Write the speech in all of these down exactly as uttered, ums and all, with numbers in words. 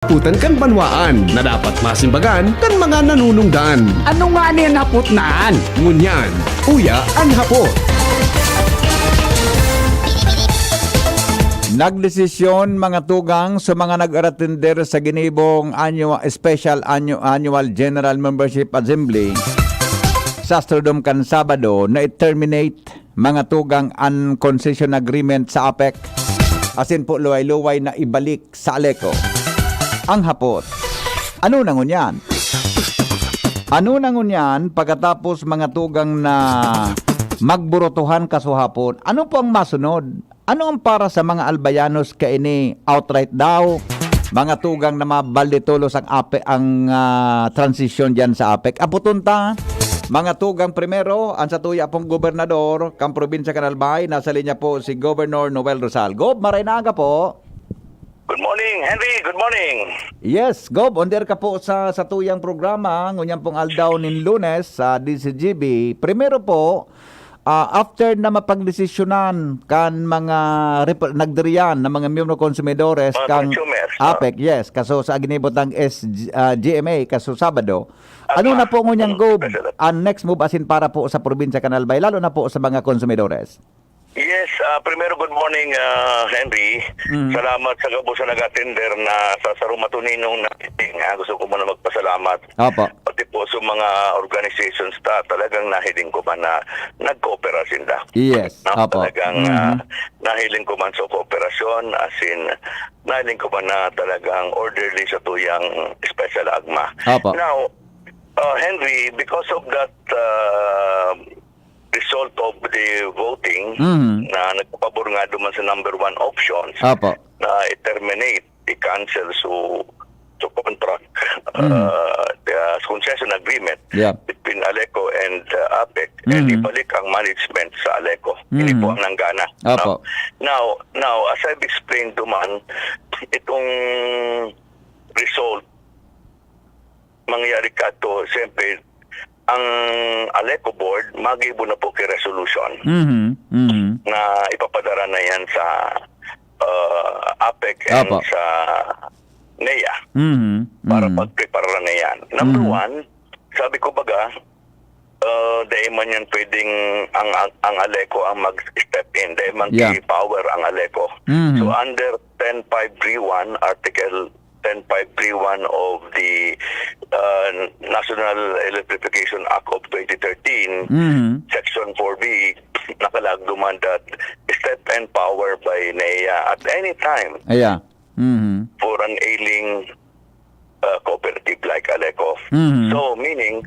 Putan kan banwaan na dapat masimbagan kan mga nanunungdan. Ano nga ni an hapot na an? Ngunyan, uya an hapot. Nagdesisyon, mga tugang, sa mga nag-aratinder sa ginibong annual, special annu- annual general membership assembly sa Astrodome kan Sabado na i-terminate, mga tugang, an concession agreement sa APEC, asin po luway-luway na ibalik sa ALECO ang hapot. Ano na ngunyan? Ano na ngunyan pagkatapos, mga tugang, na magburutuhan kasuhapon? Ano po ang masunod? Ano ang para sa mga Albayanos kaini? Outright daw, mga tugang, na mabalde tolos ang APEC, ang ah, transisyon diyan sa APEC. Aputon ta, mga tugang, primero, ang satuya pong gobernador kan probinsya kan Albay. Nasa linya po si Governor Noel Rosal. Gob, maray na aga po. Good morning, Henry. Good morning. Yes, Gob, on the air ka po sa satuyang programa ngunyan pong aldaw nin Lunes sa D Z G B. Primero po, ah, after na mapagdesisyonan kan mga rep- nagdiriyan na mga miyembro konsumidores Mga kang consumers, ah. APEC, yes, kaso sa ginibot ng S G, ah, G M A, kaso Sabado. Ano Agma. Na po ngunyan, Mm, Gob, President. Ang next move asin para po sa probinsya kan Albay, lalo na po sa mga konsumidores? Yes, ah, primero, good morning, ah, Henry. Mm. Salamat sa gabos na nag-attender na sa sarong matuninong na meeting. Ah, gusto ko muna magpasalamat. Opo. Pati po sa mga organizations ta, talagang nahiling ko man na nag-coopera sinda. Yes, No? opo. Talagang Mhm. ah, nahiling ko man sa kooperasyon, as in, nahiling ko man na talagang orderly sa tuyang special agma. Opo. Now, uh, Henry, because of that uh, result of the voting, Mhm. na nagpapabor nga duman sa number one options, Opo. na i-terminate, i-cancel so, so contract, Mhm. uh, the uh, concession agreement Yeah. between ALECO and uh, APEC, and Mhm. ibalik ang management sa ALECO. Hindi Mhm. po ang nanggana. Opo. No? Now, now, as I've explained to man, itong result, mangyayari ka to, siyempre, ang ALECO board, magibo na po kay resolution Mhm. Mhm. na ipapadara na yan sa uh, APEC and Apo. sa NEA Mhm. para Mhm. pagprepara na yan. Number Mhm. one, sabi ko baga, uh, dahil man yan pwedeng ang, ang, ang ALECO ang mag-step in, dahil man Yeah. may power ang ALECO. Mhm. So under ten five three one, Article ten five three one of the uh, National Electrification Act of twenty thirteen, Mhm. Section four B, nakalagduman that step and power by NEA at any time Aya. Mhm. for an ailing uh, cooperative like ALECO. Mhm. So, meaning,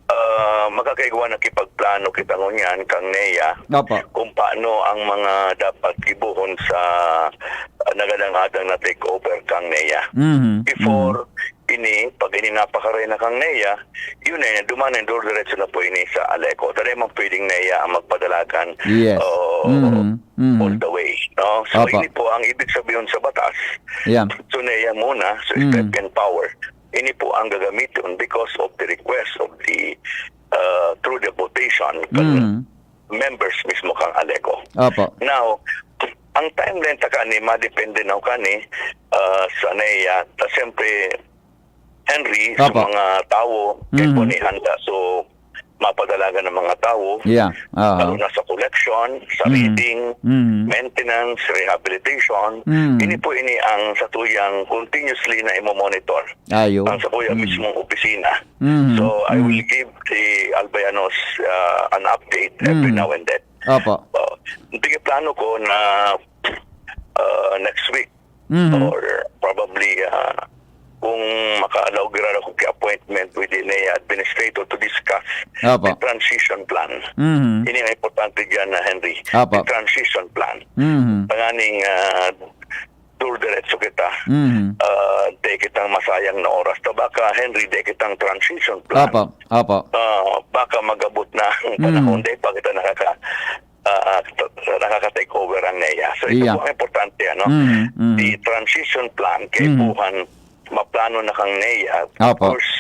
uh, makakaigwa na kipagplano kita ngunyan kang NEA Opo. kung paano ang mga dapat gibohon sa uh, nagadang-adang na takeover kang NEA. Mhm. Before ini, pag ini napakaray na kang NEA, yun na yun, duman na yun, duro-diretso na po ini sa ALECO. Dali man pwedeng NEA ang magpadalagan Yes. o Mhm. Mhm. all the way. No? So, Opo. Ini po ang ibig sabihin sa batas. Yeah. So, NEA muna, so Mm. step in power. Ini po ang gagamiton because of the request of the, uh, through the votation, Mhm. members mismo kang ALECO. Opo. Now, ang timeline ta kani, madepende na kani uh, sa NEA. Ta, siyempre, Henry, sa Opo. mga tawo, kay Mhm. po ni handa, so, mapadalagan ng mga tawo, Yeah. Aha. lalo na sa collection, sa Mhm. reading, Mhm. maintenance, rehabilitation. Mhm. Ini po ini ang satuyang continuously na imo-monitor. Ayo. Ang sa kuya Mhm. mismong opisina. Mhm. So, I Mhm. will give the Albayanos uh, an update every Mhm. now and then. Opo. Oh, hindi plano ko na uh, next week Mhm. or probably uh, kung maka-allow gira ako kay appointment with the NEA administrator to discuss Opo. the transition plan. Mhm. Ini ang importante diyan na Henry. Opo. The transition plan. Mhm. Tanganing uh, duro-diretso kita. Mhm. Uh, di kitang masayang na oras. Ta baka, Henry, di kitang transition plan. Opo. Opo. Ah, baka mag-abot na ang Mm. panahon, dahil pa kita nakaka, ah, ah, nakaka-take over ang NEA. So, ito Iya. po ang importante, ano? Mm, mm. The transition plan, Mm. kaipuhan, maplano na kang NEA. Of Opo. course,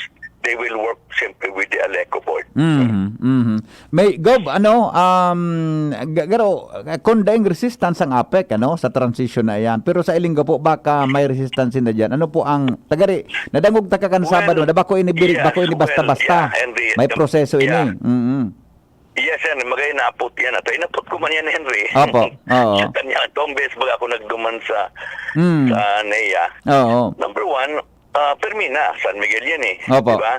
they will work simply with the ALECO board. Mhm, mhm. May, Gob, ano, um, ga- garo, kung daing resistance ang APEC, ano, sa transition na yan. Pero sa iling po, baka may resistance na dyan. Ano po ang, tagari, nadangog ta ka kan Well, Sabado, na bako ini birit, yes, bako ini well, basta-basta. yeah, Henry, May the- proseso yeah. ini. Mm. Yes, yan. Magay naapot yan. Ato, inapot ko man yan, Henry. Opo, oo. Sa kanya, itong beses baga ako nagduman sa, Mm. sa NEA. Oo. Number one, ah, permi na, San Miguel yan eh. Opo. Di ba?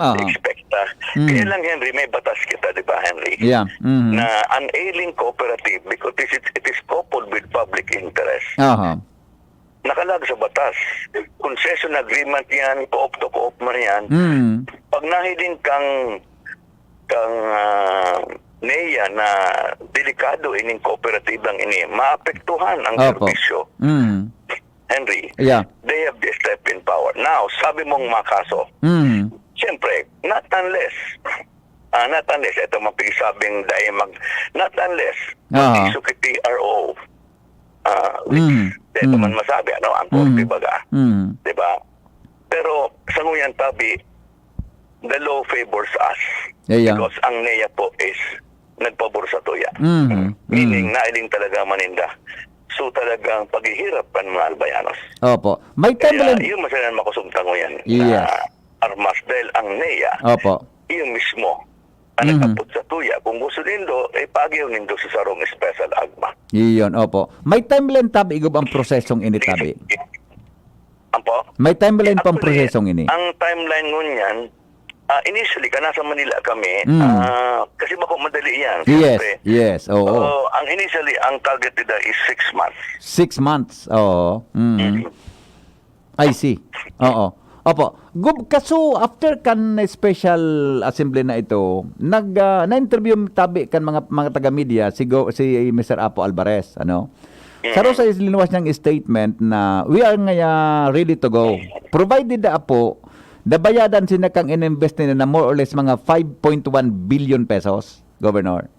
Oo. Expect na. Mm. Kaya lang, Henry, may batas kita, di ba, Henry? Yeah. Mhm. Na an ailing cooperative, because it is, it is coupled with public interest. Aha. Nakalag sa batas. Concession agreement yan, co-op to co-op man yan. Mm. Pag nahiling kang, kang ah, NEA na delikado ining kooperatibang ini, maapektuhan ang Opo. serbisyo, Mm. Henry, Yeah. they have the step in power. Now, sabi mong makaso, Mm. siyempre, not unless, ah, not unless, ito mapigsabing dahil mag, not unless, Aha. mag-issue ki T R O, ah, which, Mm. ito Mm. man masabi, ano, ang korte Mm. baga. Mm. Di ba? Pero sa nguyan tabi, the law favors us. Yeah, yeah. Because ang NEA po is nagpabor sa tuya. Mhm. Meaning, Mhm. nailing talaga maninda. So talagang paghihirap kan mga Albayanos. Opo. May Kaya timeline. Yun masalan makosog tango yan. Yes. Na armas dahil ang NEA, Opo. iyo mismo, ang Mhm. nagkapot sa tuya. Kung gusto nindo, eh, pagiyo nindo sa sarong special agma. Iyon, opo. May timeline tabi, Gob, ang prosesong ini tabi. Ampo? May timeline pang Actually, prosesong ini. Ang timeline ngunyan, ah, initially, ka nasa Manila kami, Mm. ah, kasi bako madali yan. Yes, Siyempre. yes, oo. Oo, ang initially, ang target nila is six months. Six months, oo. Mm. Mm. I see. Oo. Opo. Gob, kaso after kan special assembly na ito, nag, ah, na-interview tabi kan mga, mga taga-media si Go, si Mister Apo Alvarez, ano? Sa Mm. Rosa is linuwas niyang statement na, "We are ngaya ready to go. Provided na po, nabayadan sinda kang ininvest nila na more or less mga five point one billion pesos, Governor."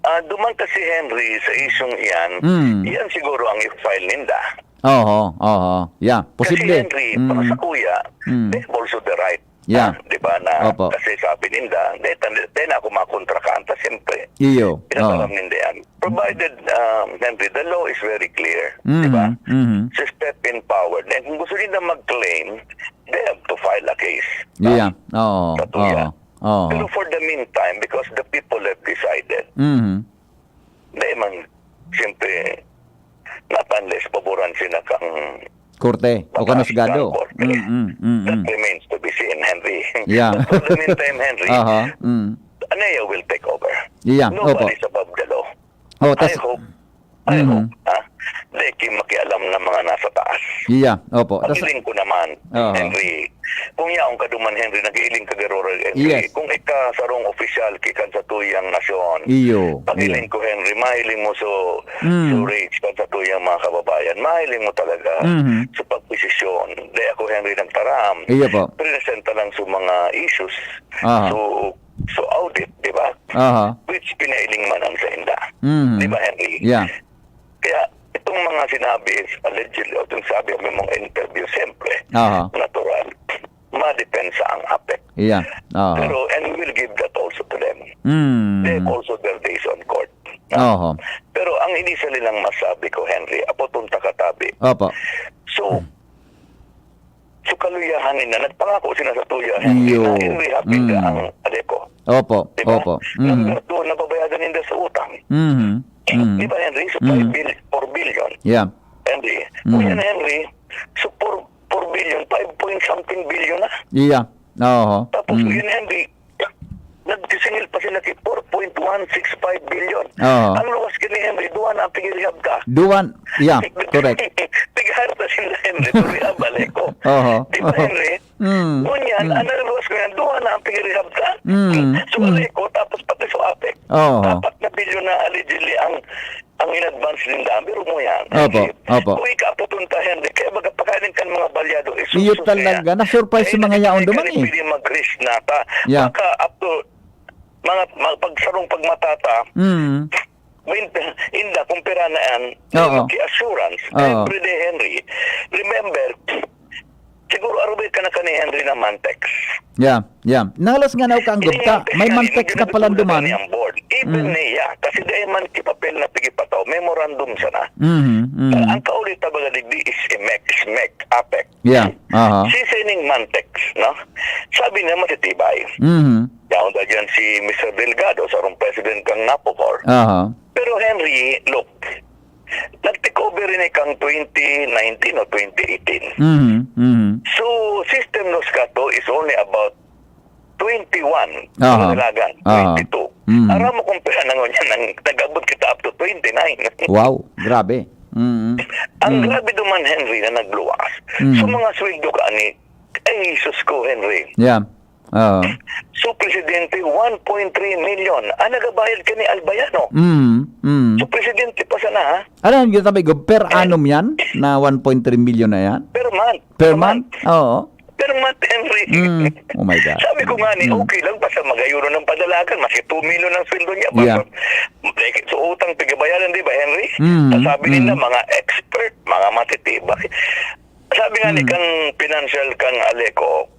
Ah, duman kasi, Henry, sa isyong iyan, Mm. iyan siguro ang i-file ninda. Oho, oho. Yeah, posible. Kasi, Henry, para Mm. sa kuya, Mm. they have also the right. Yeah. Ah, di ba na, Opo. Kasi sabi ninda, di, tan- di na ako makontrakaan, ta siyempre, Iyo. pinataram Oo. ninda yan. Provided, um, Henry, the law is very clear, Mm. di ba? Mm. Si step in power. Then, kung gusto nila mag-claim, they have to file a case. Yeah. Oo. Sa tuya. Oo. Oo. Pero for the meantime, because the people have decided, Mhm. di man, siyempre, not unless paboran sila kang Korte o mataas kanusgado. kang korte. Mm, mm, mm, That mm. remains to be seen, Henry. Yeah. But for the meantime, Henry, Aha. Mm. NEA will take over. Yeah, Nobody opo. is above the law. Oh, I tas- hope, I Mhm. hope, ha? Di ki makialam ng mga nasa taas. Yeah, opo. Tas- Pag-iling ko naman, Oo. Henry. Kung yaon ka duman, Henry, nag-iiling ka garura, Henry. Yes. Kung ika sarong opisyal ki kan sa tuyang nasyon, Iyo. pag-iling Iyo. ko, Henry, mahiling mo so, Mm. so rage kan sa tuyang mga kababayan. Mahiling mo talaga Mhm. sa pagposisyon. Di ako, Henry, nagtaram. Iyo po. Presenta lang sa mga issues. Aha. So, so audit, di ba? Aha. Which pinailing man ang sa inda. Mhm. Di ba, Henry? Yeah. Kaya itong mga sinabi, allegedly, o itong sabi mo mong interview, siyempre, Aha. natural, madepensa ang APEC. Yeah. Aha. Pero, and we will give that also to them. Mm. They have also their days on court. Oho. Pero ang initially lang masabi ko, Henry, apo tunta katabi. Opo. So, so kaluyahan nila, nagpangako sila sa tuya, Henry, Iyo. na Henry, happy Mm. ka ang ALECO. Opo. Di ba? Opo. Mm. Number two, nababayadan ninda sa utang. Mhm. Mm. Di ba, Henry? So, Mm. five billion, four billion. Yeah. Henry. Kung Mm. yan, Henry, so four, four billion, five point something billion na. Yeah. Oho. Tapos, Mm. yun, Henry, nagsisingil pa sila kay four point one six five billion. Oo. Ang luwas kini, Henry, duwa na ang pigirihab ka. Duwan. Yeah, correct. Pigharap na sila, Henry, to rehab, ALECO. Oho. Di ba, Henry? Mm. Ngunyan, Mm. ang luwas ko yan, duwa na ang pigirihab ka. Mm. So, Mm. ALECO, tapos pati sa APEC. Oo. Apat na bilyon na allegedly ang, ang in-advance ninda. Pero mo yan. Opo, opo. Kung ikaputon ta, Henry, kaya baga pakain kan mga balyado, eh, Iyo suso talaga. kaya. Na-surprise Eh, yung mga yaon duman, eh. Pwede mag-risk na ta. Yeah. Baka up to, mga, mga pagsarong pagmatata, Mm. When, inda, kung pira na yan, Oo. ki-assurance, Oo. every day, Henry. Remember, siguro arubay ka na kani, Henry, na Mantex. Yeah, yeah. Nahalas nga na ka ang Ini gubta. Mantex May nga, Mantex hindi na na pala nagsulat duman. Ang board. Even Mm. niya, kasi dahil man kipapel na pigipataw, memorandum sana. Mhm, mhm. Ang kauli ta baga digdi is MEC, SMEC, APEC. Yeah, aha. Si Sening Mantex, no? Sabi niya matitibay. Mhm. Yaon ta dyan si Mister Delgado, sarong president kang NAPOCOR. Aha. Pero Henry, look, nag-take over ini kang twenty nineteen o twenty eighteen. Mhm, mhm. So, System Los Gato is only about twenty-one. Aha. Ang dalagan, Aha. twenty-two. Mhm. Aram mo kung pira na ngunyan nang nag-abot kita up to twenty-nine. Wow, grabe. Mhm. Ang Mhm. grabe duman, Henry, na nagluwas. Mhm. So, mga sweldo ka ni, ay, sus ko, Henry. Yeah. Oo. So, Presidente, one point three million. Ah, nagabayad ka ni Albayano. Mm, mm. So, Presidente pa sana, ha? Ano yun, sabi ko, per Eh. annum yan na one point three million na yan? Per month. Per Per month? month. Oo. Per month, Henry. Mm. Oh my God. Sabi ko nga ni, Mm. okay lang, basta magayuno ng padalagan, maski two million ang sweldo niya. Yeah. Basta, like, so, utang pigabayaran, di ba, Henry? Mm, Sabi nila, mm. mga expert, mga matitibay. Sabi nga ni Mm. kang financial, kang Aleco,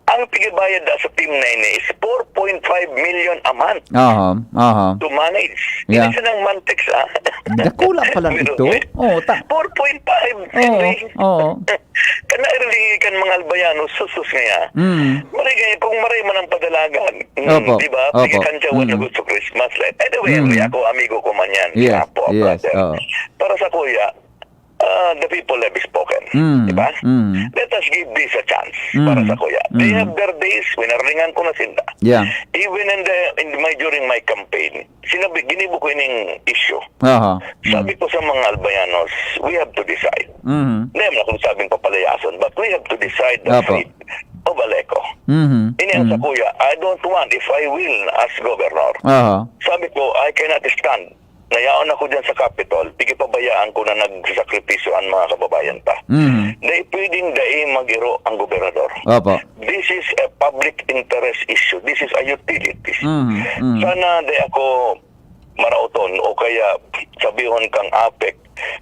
ang pigibayad da sa team na ini is four point five million a month Aha, aha. to manage. Yeah. Hindi siya ng Mantex, ah. Dakula pala Pero, ito. Oo, ta- four point five, Oo, Henry. oo. Kana rin kan mga Albayano, susus nga ya. Mm. Maray kaya kung maray man ang padalagan, mm, Opo, di ba? opo. Pagkakantsawan na Mm. gusto Christmas. Like, anyway, Mm. Henry, ako, amigo ko man yan. Yes, Apo, yes, brother. oo. Para sa kuya, ah, the people have spoken. Mm, Di ba? mm. Let us give this a chance Mm, para sa kuya. They mm. have their days, winarningan ko na sinda. Yeah. Even in the, in my, during my campaign, sinabi, ginibo ko ining issue. Aha. Sabi Mm. ko sa mga Albayanos, we have to decide. Mm. Hindi naman akong sabing papalayason, but we have to decide the Apo. fate of Aleco. Mhm. Ini ang sa Mm. kuya, I don't want, if I win as governor, Aha. sabi ko, I cannot stand na yaon ako dyan sa Capitol, pigipabayaan ko na nagsasakripisyo ang mga kababayan ta. Mhm. Dai pwedeng dai mag-iro ang gobernador. Opo. This is a public interest issue. This is a utilities. Mhm, mhm. Sana dai ako maraoton o kaya sabihon kang APEC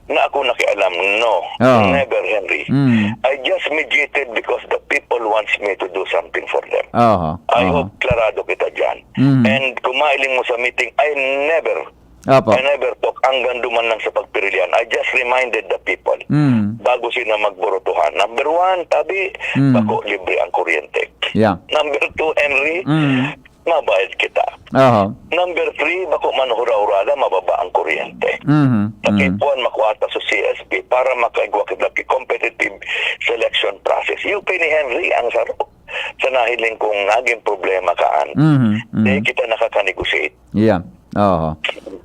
na ako nakialam. No. Oo. Never, Henry. Mhm. I just mediated because the people wants me to do something for them. Oho, I oho. hope klarado kita dyan. Mhm. And kung mailing mo sa meeting, I never Apo. I never talk hanggang duman lang sa pagpirilihan. I just reminded the people Mm. bago sila magborotohan. Number one, tabi, Mm. bako libre ang kuryente. Yeah. Number two, Henry, Mm. mabayad kita. Aha. Number three, bako man hura-hurada, mababa ang kuryente. Mhm. Sa Mm. K one, makuha ta sa C S P para makaigwa kita ki competitive selection process. Yung ni Henry, ang saro. Sa nahiling kong naging problema kaan, Mhm. Mhm. di kita nakaka-negotiate. Yeah. Oo.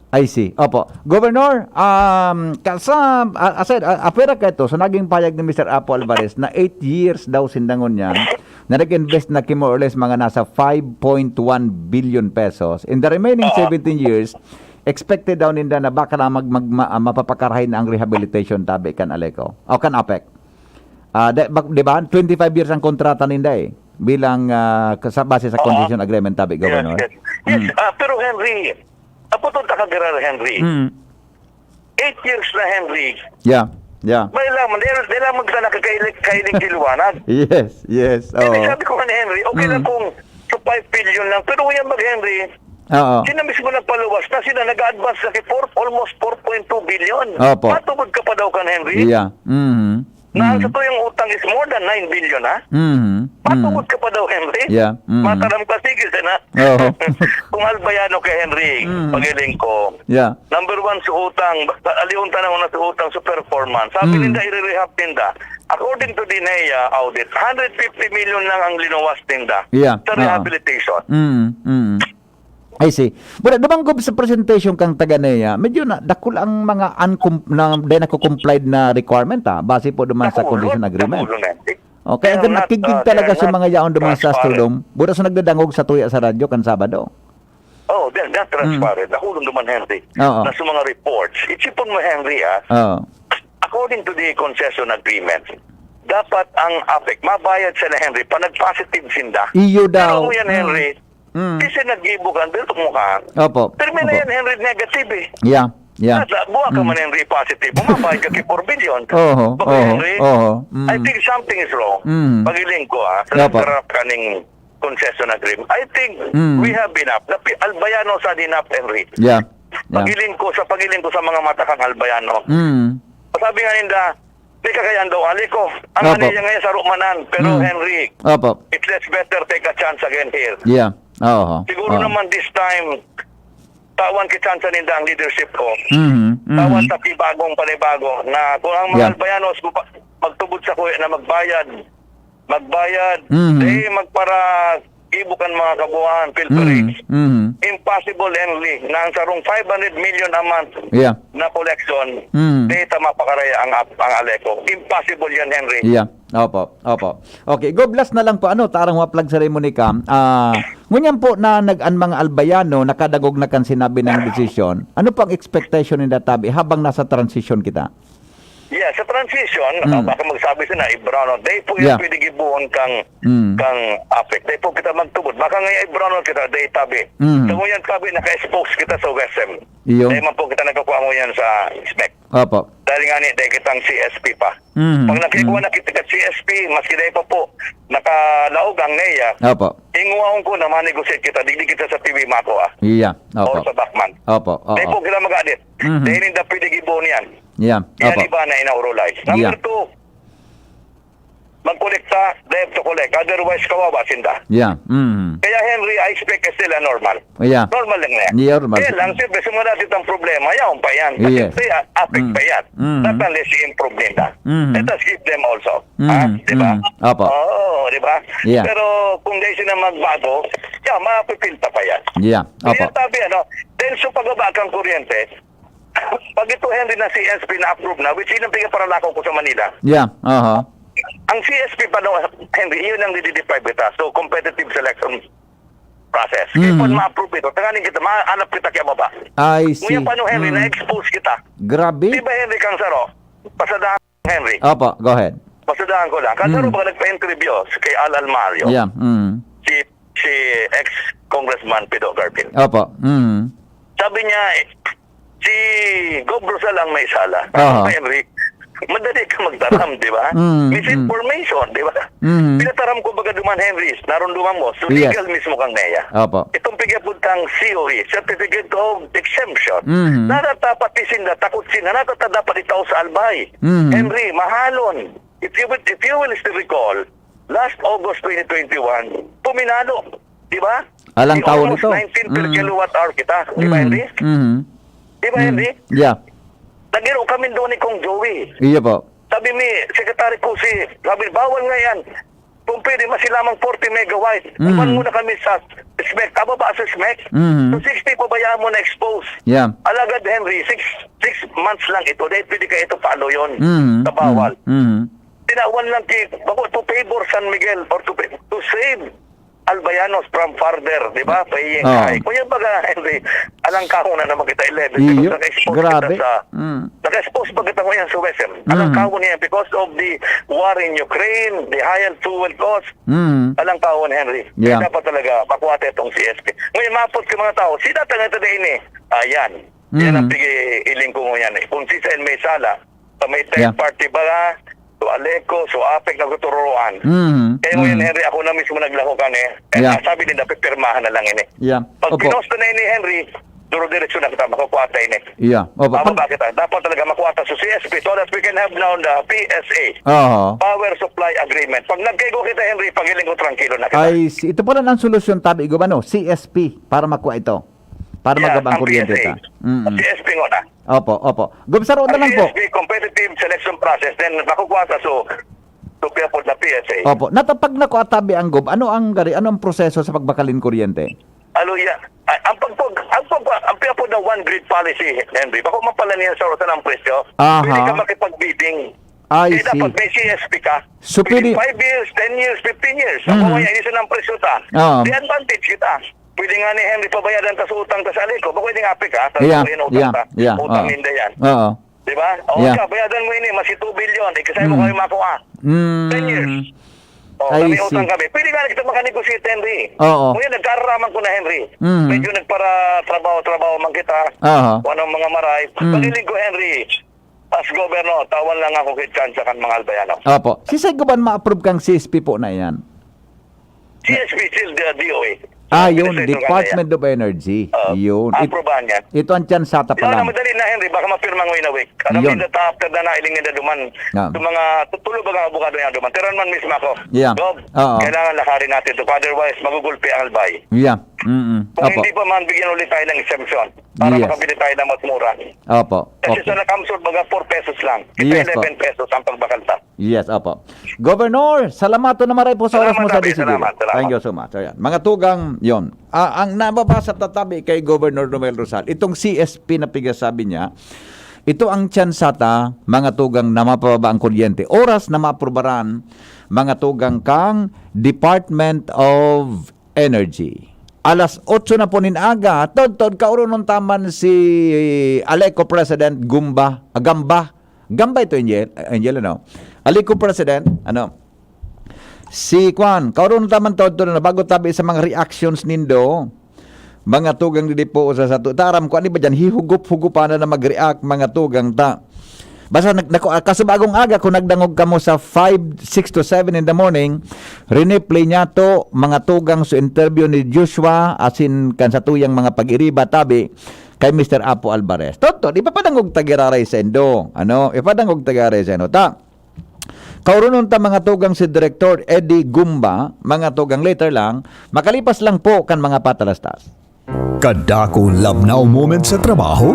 I see. Opo. Governor, um, ka-, sa, a-, aside, a-, apwera ka ito, sa naging payag ni Mister Apo Alvarez na eight years daw sinda ngunyan, na nag-invest na ki more or less mga nasa five point one billion pesos. In the remaining Oo. seventeen years, expected daw ninda na baka na mag-, mag-, ma-, ah, mapapakarahay na ang rehabilitation tabi kan Aleco o kan APEC. Ah, di, bak-, di ba? Twenty-five years ang kontrata ninda eh. Bilang, ah, sa, base sa Oo. concession agreement, tabi, Yes, Governor. yes. Yes, Mm. ah, pero Henry, apo to ta kagarar, Henry. Mm. Eight years na, Henry. Yeah, yeah. May lang, may lang, may lang magkana kakahiling, kahiling kiliwanag. Yes, yes. Hindi, Oo. sabi ko nga ni Henry, okay lang Mm. kung sa five billion lang. Pero yan mag, Henry, Oo. sila mismo nagpaluwas na, sila nag-advance na ki four, almost four point two billion. Opo. Matubod ka pa daw kan Henry? Yeah. Mhm. Na ang Mm. sa tuyang utang is more than nine billion, ha? Mhm. Matubod Mm. ka pa daw, Henry? Yeah. Mm. Mataram ka, sige, sana. Oo. Kung Albayano ka, Henry, Mm. pagaling ko. Yeah. Number one sa utang, basta alion ta na una sa utang sa performance. Sabi Mm. ninda, i-rehab ninda. According to the nea audit, hundred fifty million lang ang linuwas ninda Yeah. sa Oo. rehabilitation. Mm. Mm. I see. But dumangob sa presentation kang taga nea, medyo na, dakul ang mga uncom-, na, di nako-complied na requirement, ah, base po duman sa Dakul, condition agreement. dakul na. Okay, They are ang not, nagkigig uh, talaga they are sa not mga yaon duman sa transparent. Astrodome. Buda sa nagdadangog sa tuya sa radyo kan Sabado. Oh, they're not Mm. transparent. Ako lang naman, Henry. Oo. Na sa mga reports, itsipon mo, Henry, ah. Oo. According to the concession agreement, dapat ang APEC, mabayad siya na, Henry, pa nag-positive sinda. Iyo daw. Pero yan, Mm. Henry, Mm. Kasi naggibo ka, pero mukha. Opo. Pero may na Opo. yan, Henry, negative eh. Yeah. Yeah. Nasa, buha ka Mm. man, Henry, positive. Bumabayad ka ki four billion. Oho, Baka, oho, Henry, oho. Mm. I think something is wrong. Mm. Pag-iling ko, ah, sa Yeah, po. nagkarap ka ning concession agreement. I think Mm. we have enough. Napi-, Albayano sa enough, Henry. Yeah. Yeah. Pag-iling ko, sa pag-iling ko sa mga mata kang Albayano. Mm. Sabi nga ninda, "Di ka kaya daw, Aleco. Ang Opo. Ani niya ngayon sa Rumanan." Pero, Mm. Henry, Opo. it's less better take a chance again here. Yeah. Oho. Siguro Oho. naman this time, tawan ki tsansa ninda ang leadership ko. Mhm, mhm. Tawan sa pibagong panibago na kung ang mga Yeah. Albayanos magpa-, magtubod sa kuya na magbayad, magbayad, Mhm. eh, magpara-, ibo kan mga kabuhahan, pilferage. Mhm, mhm. Impossible, Henry, na ang sarong five hundred million a month Yeah. na collection, Mhm. di ta mapakaraya ang ap-, ang Aleco. Impossible yan, Henry. Yeah. Opo, opo. Okay, Gob, last na lang po. Ano, tarang maplag sa mo ni Cam. Ah, ngunyan po na nag-, an mga Albayano nakadangog na kan sinabi ng desisyon. Ano pang expectation ninda tabi habang nasa transition kita? Yeah, sa transition, Mm. ah, baka magsabi sila, i-brown out. Dai po yan Yeah. pwede gibohon kang, Mm. kang APEC. Dai po kita magtubod. Baka nga i-brown out kita, dai tabi. Mm. Sa ngunyan tabi, naka-expose kita sa WESM. Iyo. Dai man po kita nagkukua ngunyan sa SMEC. Opo. Dahil nga ni, dai kitang C S P pa. Mhm. Pag nakikuha Mhm. na kita ka C S P, maski dai pa po nakalaog ang NEA, Opo. ingwaon ko na ma-negotiate kita, digdi kita sa P B Maco, ah. Yeah. Opo. Or sa Bacman. Opo. Oo. Dai po kita mag-adit. Mhm. Dai ninda pwede gibohon yan. Yeah. Yan Opo. iba na inaurulay. Number Yeah. two, magkolekta, they have to collect. Otherwise, kawawa sinda. Yeah. Mhm. Kaya, Henry, I expect still a normal. Yeah. Normal lang na yan. Yeah, normal. Kaya lang, siyempre, sa mga dati itong problema, yaon pa yan. Kasi Yes. kaya, APEC Mm. pa yan. Mm. Not unless i-improve nila. Mm. Let us give them also. Mm. Ha? Di ba? Mm. Opo. Oo, di ba? Yeah. Pero kung dahil sila magbago, yeah, mapipilta pa yan. Yeah. Kaya Opo. tabi, ano, dahil sa pagbaba kang kuryente, pag ito, Henry, na C S P na-approve na, which yun ang pinaparalakaw ko sa Manila. Yeah. Aha. Ang C S P pa, no, Henry, yun ang nadideprive kita. So, competitive selection process. Kaya Mhm. pag ma-approve ito, tanganing kita, mahanap kita kaya baba. I see. Ngunyan pa, no, Henry, Mm. na-expose kita. Grabe. Di ba, Henry, kang saro? Pasadahan, Henry. Opo, go ahead. Pasadahan ko lang. Kang saro, Mm. baka nagpa-interview si kay Al Almario. Yeah. Mm. Si, si ex-congressman Pido Garfield. Opo. Mm. Sabi niya, eh, si Gob Rosal ang may sala. Aha. Ako, Henry, madali ka magtaram, di ba? Mm, mm. Misinformation, di ba? Mm. Pinataram ko baga duman, Henry, narunduman mo. So, Yes. legal mismo kang NEA. Opo. Itong pigyapod kang C O E, Certificate of Exemption. Mm. Narata pati sinda, takot sinda, narata dapat itao sa albay. Mm. Henry, mahalon. If you will, if you will still recall, last August twenty twenty-one, puminalo. Di ba? Alang Di taon almost ito. nineteen per Mm. kilowatt hour kita. Di ba, Mm. Henry? Mm. Di ba, Mm. Henry? Yeah. Nagiro kami doon ni Kong Joey. Iya po. Sabi mi, secretary ko si, sabi, "Bawal nga yan. Kung pwede, mas lamang forty megawatt." Mm. Kuman muna kami sa SMEC. Ababa sa SMEC. Mm. So, sixty, pabayaan mo na expose. Yeah. Alagad, Henry, six, six months lang ito. Dahil pwede ka ito paalo yun. Mm. Sa bawal. Mm. Tinawan lang ki, bako to favor San Miguel or to, to save Albayanos from further, di ba? Pahiyang Oo. kahay. Kung yan baga, Henry, alang kahon na naman kita eleven. Iyo, Because naka-expose grabe. kita sa, Mm. naka-expose pa kita ngayon sa WESM. Alang Mm. kahon yan because of the war in Ukraine, the high fuel cost. Mm. Alang kahon, Henry. Yeah. Kaya dapat talaga makuha tayo itong C S P. Ngayon, mapot ka mga tao, si tatang ito na ini. Ayan. Yan ang Mm. pigi-iling ko ngayon eh. Kung si Sen may sala, sa may third Yeah. party ba nga, so Aleco, so APEC na guturuan. Mm, Kaya ngayon, mm. Henry, ako na mismo naglako kan eh. Eh, Yeah. sabi nila, pipirmahan na lang ini. Yeah. Pag Opo. pinosto na ini, Henry, duro direksyon na kita, makukuha tayo ini. Yeah. Opo. Tama Pag ba kita? Dapat talaga makuha tayo sa C S P so that we can have now the P S A. Oho. Power Supply Agreement. Pag nagkaigo kita, Henry, pagiling ko, trangkilo na kita. Ay, si-, ito pala ang solusyon, tabi ko, ano, C S P, para makuha ito. Para Yeah, magabang ang kuryente P S A. ta. Mm. C S P nga na. Opo, opo. Gob, saro na Ang lang po. C S P, competitive selection process, then makukuha sa so, so, kaya po na P S A. Opo. Natapag na ko atabi ang Gob. Ano ang gari, ano ang proseso sa pagbakalin kuryente? Ano ya-, a-, ang pagpag-, ang pagpa-, ang piyapod na one grid policy, Henry, bako man pala niya sa urusan ang presyo, Aha. pwede ka makipag-bidding. I Eh, see. dapat may C S P ka. So, Pwede pwede five years, ten years, fifteen years. Ang Mhm. mga yan, isa ng presyo ta. Oo. Di advantage kita. Pwede nga ni Henry pabayadan ta sa utang ta sa Aleco. Bako ini nga APEC, ha? Sa Yeah, Aleco, utang yeah, ta. yeah, Utang oo. ninda yan. Oo. Di ba? O, Yeah. siya, bayadan mo ini, mas two billion. Ikasay mo Mm. kayo makuha. Mm. Ten years. Oh, I kami see. Utang kami. Pwede nga kita makanegosyate, Henry. Oo. Ngayon, nagkararaman ko na, Henry. Mhm. Medyo nagparatrabaho-trabaho man kita. Aha. Kung anong mga maray. Mm. Paglilinggo, Henry, as governor, tawan lang ako kay tsansa kan mga Albayano. Opo. Si Saigoban ma-approve kang C S P po na yan. C S P, still the D O E. Ah, yun. Administrator Department kaya. of Energy. Oo. Yun. It- Aprubahan niya. ito ang tsansata pa Yan, lang. Madali na, Henry. Baka mapirma ngayong week. Alam Yun. Niyo, after na nailing nila duman. Ah. Yung mga tutulo bagang abogado niya duman. Tiran man mismo ako. Yeah. Gob, Oo. kailangan lakarin natin ito. Otherwise, magugulpi ang Albay. Yeah. Mm-mm. Kung Opo. Hindi pa man bigyan ulit tayo ng exemption para Yes. makabili tayo ng mas mura. Opo. Kasi Okay. sa Nakamsur, baga four pesos lang. Kita Yes, po. eleven pesos ang pagbakal ta. Yes, opo. Governor, salamat na maray po sa oras Salamat, mo sa Rafi. D C D. Salamat, salamat. Thank you so much. Ayan. Mga tugang, yon. Ah, ang nababasa tatabi kay Governor Romel Rosal, itong C S P na pigasabi niya, ito ang tsansata, mga tugang, na mapababa ang kuryente. Oras na maaprubaran, mga tugang, kang Department of Energy. Alas otso na po nin aga, todtod, kaurunon ta man si Aleco President Gumba, ah, Gamba. Gamba ito, Angel, Angel, ano? Aleco President, ano? Si Kwan, kaurunon ta man todtod na bago tabi sa mga reactions nindo, mga tugang didi po sa sato. Ta, aram ko, ano ba dyan? Hihugup-hugupan na na mag-react, mga tugang ta. Basta nag-, nako-, ah, kasubagong aga, kung nagdangog kamo sa five, six to seven in the morning, riniplay niya to, mga tugang sa interview ni Joshua, asin kan sa tuyang mga pag-iriba, tabi, kay Mister Apo Alvarez. Totoo, ipapadangog ta giraray sa indo. Ano? Ipadangog ta giraray sa indo. Ta, kaurunon ta, mga tugang, si Director Eddie Gumba, mga tugang, later lang, makalipas lang po kan mga patalastas. Kadakul labnaw moment sa trabaho?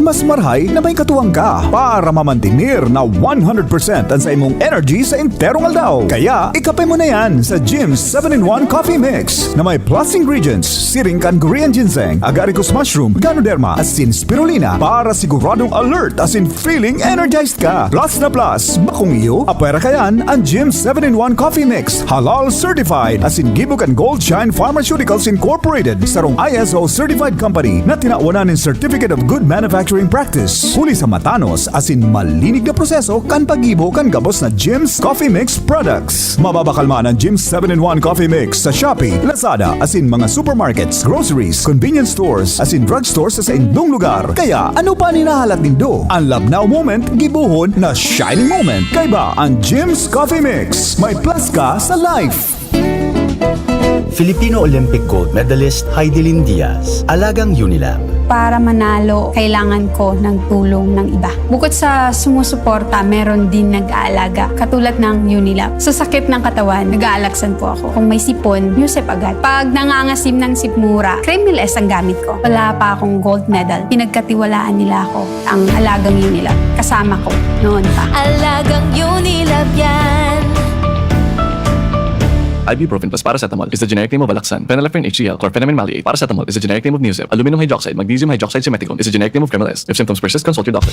Mas marahay na may katuwang ka para mamantinir na one hundred percent an sa imong energy sa enterong aldaw. Kaya, ikape mo na yan sa Jim's seven-in-one Coffee Mix na may plus ingredients, siring kan Korean ginseng, agaricus mushroom, ganoderma, asin spirulina para siguradong alert asin feeling energized ka. Plus na plus, bakong iyo, apwera kayan an Jim's seven-in-one Coffee Mix, halal certified, asin gibo kan Gold Shine Pharmaceuticals Incorporated, sarong I S O certified company na tinawan nin Certificate of Good Manufacturing Practice. Huli sa matanos asin malinig na proseso kan paggibo kan gabos na Jim's Coffee Mix products. Mababakal man an Jim's seven-in-one Coffee Mix sa Shopee, Lazada, asin mga supermarkets, groceries, convenience stores, asin drugstores sa saindong lugar. Kaya, ano pa an hinahalat nindo? An labnaw moment, gibohon na shining moment. Kaiba an Jim's Coffee Mix. May plus ka sa life. Filipino Olympic gold medalist Heidelin Diaz, alagang Unilab. Para manalo, kailangan ko ng tulong ng iba. Bukod sa sumusuporta, meron din nag-aalaga, katulad ng Unilab. Sa sakit ng katawan, nag-aalaksan po ako. Kung may sipon, Newsep agad. Pag nangangasim ng sikmura, Cremeless ang gamit ko. Wala pa akong gold medal, pinagkatiwalaan nila ako. Ang alagang Unilab, kasama ko noon pa. Alagang Unilab yan. Ibuprofen plus paracetamol is the generic name of Alaxan. Phenylephrine H C L, chlorphenamine maleate. Paracetamol is the generic name of Newsep. Aluminum hydroxide, magnesium hydroxide, simeticone is the generic name of Cremeless. If symptoms persist, consult your doctor.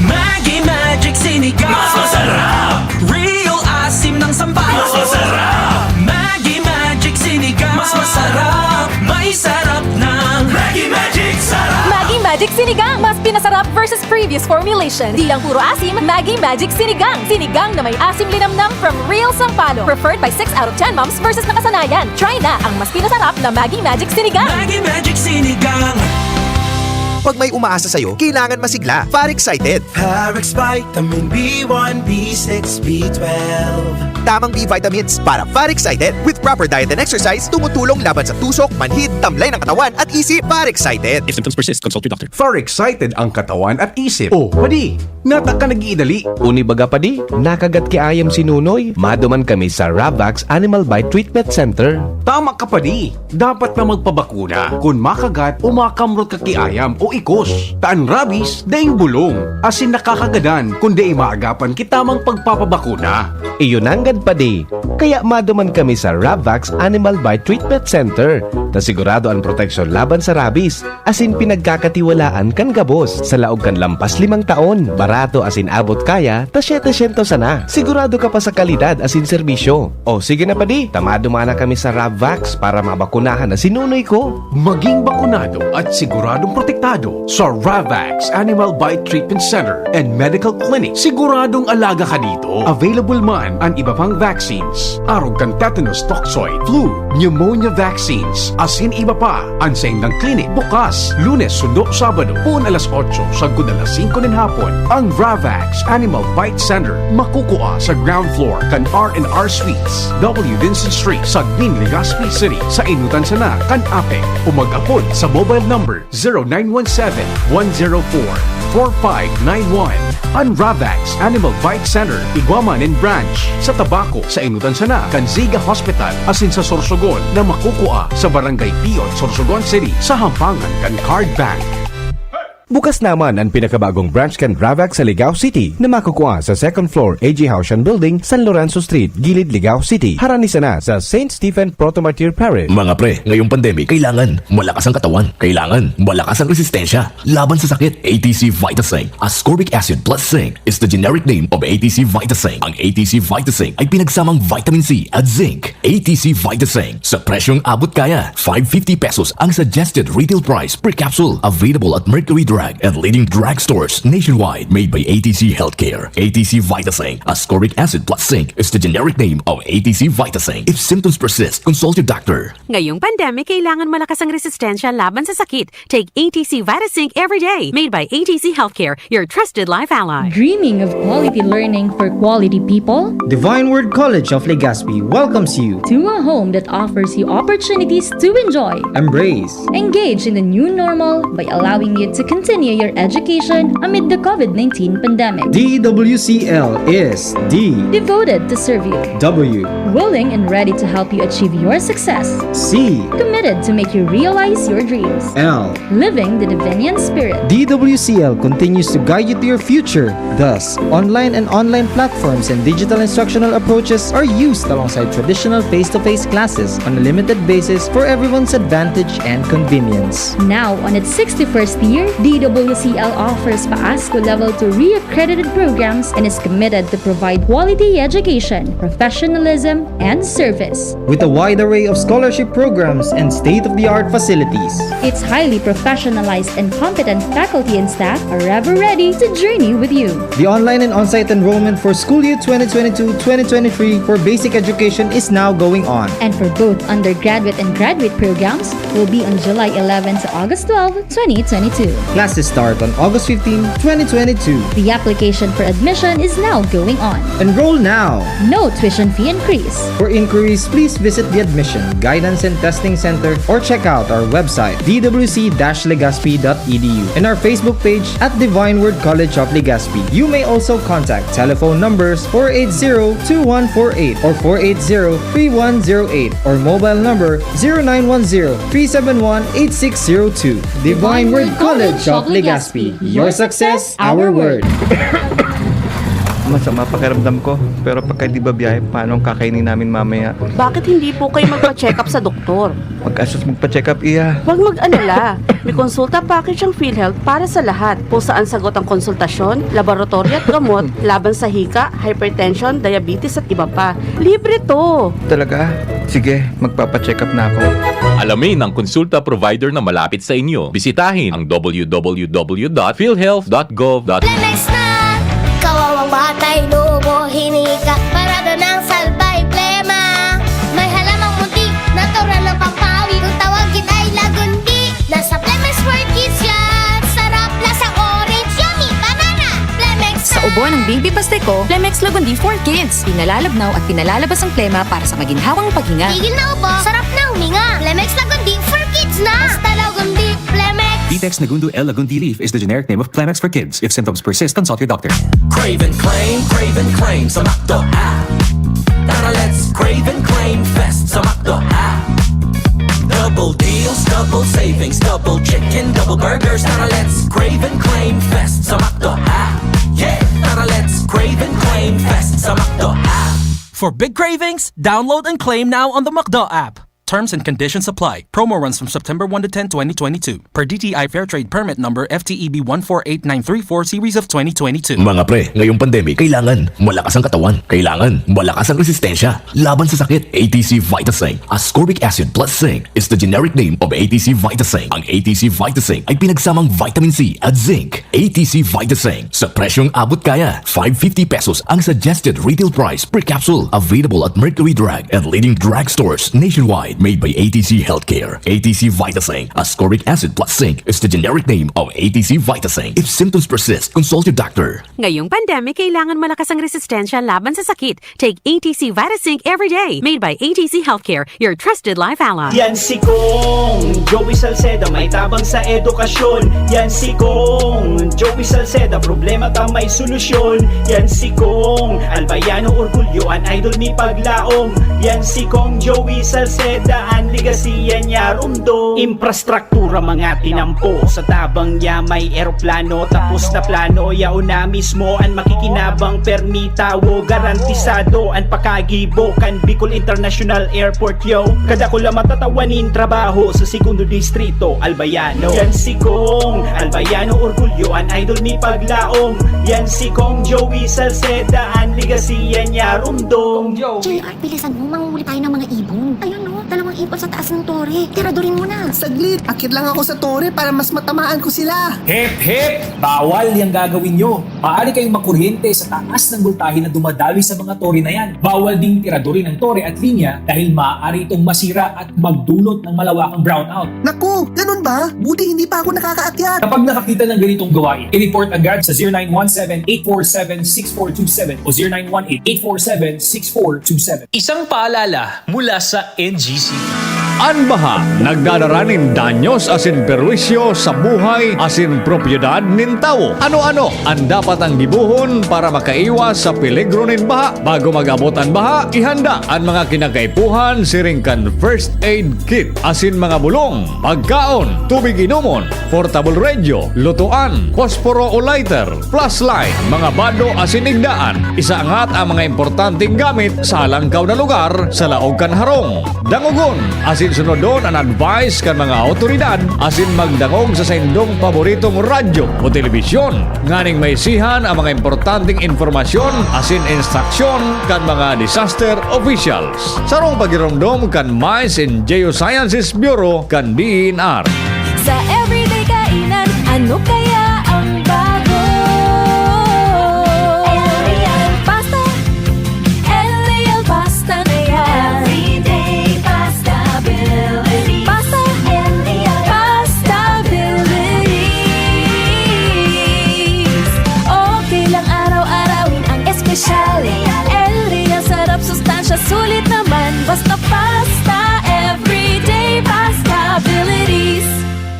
Maggi Magic Sinigang. Mas masarap. Real asim ng sampalok. Mas masarap. Maggi Magic Sinigang. Mas masarap. May sarap ng Maggi Magic Sarap. Maggi Magic Sinigang, mas pinasarap versus previous formulation. Di lang puro asim, Maggi Magic Sinigang. Sinigang na may asim linamnam from real sampalok. Preferred by six out of ten moms versus nakasanayan. Try na ang mas pinasarap na Maggi Magic Sinigang. Maggi Magic Sinigang. Pag may umaasa sa'yo, kailangan masigla. Far Excited. Parex Vitamin B one, B six, B twelve. Tamang B vitamins para Far Excited. With proper diet and exercise, tumutulong laban sa tusok, manhid, tamlay ng katawan at isip. Far Excited. If symptoms persist, consult your doctor. Far Excited ang katawan at isip. Oh, padi, nata ka nag-iidali. Uni baga padi, nakagat ki ayam si Nunoy. Maduman kami sa Ravax Animal Bite Treatment Center. Tama ka, padi. Dapat na magpabakuna kun makagat o makamrot ka ki ayam o ikos. Ta an rabies, daing bulong, asin nakakagadan kun dai maagapan ki tamang pagpapabakuna. Iyo nanggad padi. Kaya maduman kami sa Ravax Animal Bite Treatment Center, ta sigurado an proteksyon laban sa rabies, asin pinagkakatiwalaan kan gabos. Sa laog kan lampas limang taon, barato asin abot kaya, ta siyete syentos sana. Sigurado ka pa sa kalidad asin serbisyo. O sige na padi, ta maduman na kami sa Ravax para mabakunahan na si Nunoy ko. Maging bakunado at siguradong protektado. Sa Ravax Animal Bite Treatment Center and Medical Clinic, siguradong alaga ka dito. Available man an iba pang vaccines, arog kan tetanus toxoid, flu, pneumonia vaccines, asin iba pa. An saindang klinik bukas Lunes sundo Sabado, poon alas otso sagkod alas singko nin hapon. Ang Ravax Animal Bite Center makukua sa ground floor kan R and R Suites, W Vincent Street, Sagmin, Legazpi City, sa Inutan sana kan APEC, o mag-apod sa mobile number zero nine one seven, one zero four, four five nine one. An Ravax Animal Bite Center, igwa man nin branch sa Tabaco, sa Inutan sana kan Ziga Hospital, asin sa Sorsogon na makukua sa Barangay Piot, Sorsogon City, sa hampangan kan Card Bank. Bukas naman an pinakabagong branch kan Ravax sa Ligao City na makukua sa second floor A G Haushan Building, San Lorenzo Street, Gilid, Ligao City, harani sana sa Saint Stephen Proto-Martyr Parish. Mga pre, ngayong pandemic, kailangan malakas ang katawan. Kailangan malakas ang resistensya laban sa sakit. A T C Vitasync, ascorbic acid plus zinc, is the generic name of A T C Vitasync. Ang A T C Vitasync ay pinagsamang vitamin C at zinc. A T C Vitasync, sa presyong abot kaya, five fifty pesos ang suggested retail price per capsule. Available at Mercury Drug and leading drugstores nationwide. Made by A T C Healthcare. A T C Vitasync, ascorbic acid plus zinc, is the generic name of A T C Vitasync. If symptoms persist, consult your doctor. Ngayong pandemic, kailangan malakas ang resistensya laban sa sakit. Take A T C Vitasync every day. Made by A T C Healthcare, your trusted life ally. Dreaming of quality learning for quality people? Divine Word College of Legazpi welcomes you to a home that offers you opportunities to enjoy, embrace, engage in the new normal by allowing you to continue your education amid the COVID nineteen pandemic. D W C L is D, devoted to serve you. W, willing and ready to help you achieve your success. C, committed to make you realize your dreams. L, living the Divinian spirit. D W C L continues to guide you to your future. Thus, online and online platforms and digital instructional approaches are used alongside traditional face-to-face classes on a limited basis for everyone's advantage and convenience. Now, on its sixty-first year, D W C L offers PAASCU Level two re-accredited programs and is committed to provide quality education, professionalism, and service. With a wide array of scholarship programs and state-of-the-art facilities, its highly professionalized and competent faculty and staff are ever ready to journey with you. The online and on-site enrollment for school year twenty twenty-two twenty twenty-three for basic education is now going on. And for both undergraduate and graduate programs will be on July eleven to August twelve, twenty twenty-two. Classes start on August fifteen, twenty twenty-two. The application for admission is now going on. Enroll now! No tuition fee increase. For inquiries, please visit the Admission, Guidance and Testing Center or check out our website, D W C dash legazpi dot E D U, and our Facebook page at Divine Word College of Legazpi. You may also contact telephone numbers four eight zero two one four eight or four eight zero three one zero eight or mobile number zero nine one zero three seven one eight six zero two. Divine Word College of Legazpi. Your success, our word. Masama pakiramdam ko, pero pagka di ba biyahe, paano ang kakainin namin mamaya? Bakit hindi po kayo magpa-check up sa doktor? Mag-assess, magpa-check up, iya. Huwag mag-alala. May konsulta package ang PhilHealth para sa lahat, kung saan sagot ang konsultasyon, laboratory at gamot laban sa hika, hypertension, diabetes at iba pa. Libre to! Talaga? Sige, magpapacheck up na ako. Alamin ang konsulta provider na malapit sa inyo. Bisitahin ang w w w dot philhealth dot gov dot Lemex na! Kawawang batay, lobo, hinika, parado ng salbay, plema. May halamang munti, natural na pampawi. Kung tawagin ay lagundi, nasa Plemex for Kids yan. Sarap, lasang orange, yummy, banana. Plemex Sa na! Ubo ng baby pastiko, Plemex Lagundi for Kids. Pinalalabnaw at pinalalabas ang plema para sa maginhawang paghinga. Tigil na ubo, sarap na huminga. Plemex Lagundi for Kids na! Basta Lagundi, Plemex! Vitex Nagundo L Lagundi Leaf is the generic name of Plemex for Kids. If symptoms persist, consult your doctor. Crave and claim, crave and claim sa McDo app. Tara, let's crave and claim fest sa McDo app. Double deals, double savings, double chicken, double burgers. Tara, let's crave and claim fest sa McDo app. Yeah! Tara, let's crave and claim fest sa McDo app. For big cravings, download and claim now on the McDo app. Terms and conditions apply. Promo runs from September one to ten, twenty twenty-two. Per D T I Fair Trade Permit Number F T E B one four eight nine three four Series of twenty twenty-two. Mga pre, ngayong pandemic, kailangan malakas ang katawan. Kailangan malakas ang resistensya laban sa sakit. A T C Vitasing, ascorbic acid plus zinc, is the generic name of A T C Vitasing. Ang A T C Vitasing ay pinagsamang vitamin C at zinc. A T C Vitasing, sa presyong abot kaya. Five fifty pesos ang suggested retail price per capsule. Available at Mercury Drug and leading drugstores nationwide. Made by A T C Healthcare. A T C Vitasing, ascorbic acid plus zinc, is the generic name of A T C Vitasing. If symptoms persist, consult your doctor. Ngayong pandemic, kailangan malakas ang resistensya laban sa sakit. Take A T C Vitazinc every day. Made by A T C Healthcare, your trusted life ally. Yan si Kong Joey Salceda, may tabang sa edukasyon. Yan si Kong Joey Salceda, problema ta may solusyon. Yan si Kong Albayano Orgulyo, an idol ni Paglaom. Yan si Kong Joey Salceda, an legacy yan niya rumdom. Infrastructure Pura mga tinampo sa tabang niya may eroplano. Tapos na plano, yaon na mismo an makikinabang. Permi tawo, garantisado an pakagibo kan Bicol International Airport, yo. Kadakula matatawa nin trabaho sa segundo distrito, Albayano. Yan si Kong Albayano, orgulyo an idol ni Paglaom. Yan si Kong Joey Salceda, an legacy yan niya rumdom. J R, bilisan mo, manguhuli tayo ng mga ibon. Ayun no, dalawang ibon sa taas ng tore. Tiradurin mo na. Saglit, akit lang ako sa tore para mas matamaan ko sila. Hep, hep! Bawal yang gagawin nyo. Maaari kayong makuryente sa taas ng voltahe na dumadaloy sa mga tore na yan. Bawal ding tiradurin ang tore at linya dahil maaari itong masira at magdulot ng malawakang brownout. Naku, ganun ba? Buti hindi pa ako nakakaakyat. Kapag nakakita ng ganitong gawain, i-report agad sa zero nine one seven, eight four seven, six four two seven o zero nine one eight, eight four seven, six four two seven. Isang paalala mula sa N G C P. An baha nagdadara nin danyos asin perwisyo sa buhay asin propiedad nin tawo. Ano-ano an dapat ang gibohon para makaiwas sa peligro nin baha? Bago mag-abot an baha, ihanda an mga kinakaipuhan siring kan first aid kit asin mga bulong, pagkaon, tubig inomon, portable radio, lutoan, posporo o lighter, flashlight, mga bado asin igdaan. Isaangat ang mga importanteng gamit sa halangkaw na lugar sa laog kan harong. Dangogon asin sunodon an advice kan mga awtoridad asin magdangog sa saindong paboritong radyo o telebisyon nganing maisihan ang mga importanteng impormasyon asin instruksyon kan mga disaster officials. Sarong pagiromdom kan Mines and Geosciences Bureau kan D E N R. Sa everyday kainan, ano kaya ang bago? L Real Pasta, L Real Pasta na yan. Everyday pasta ability. Pasta, L Real Pasta abilities. Okay lang araw-arawin ang espesyal. L Real sarap, sustansya, sulit naman. Basta pasta, everyday pasta abilities.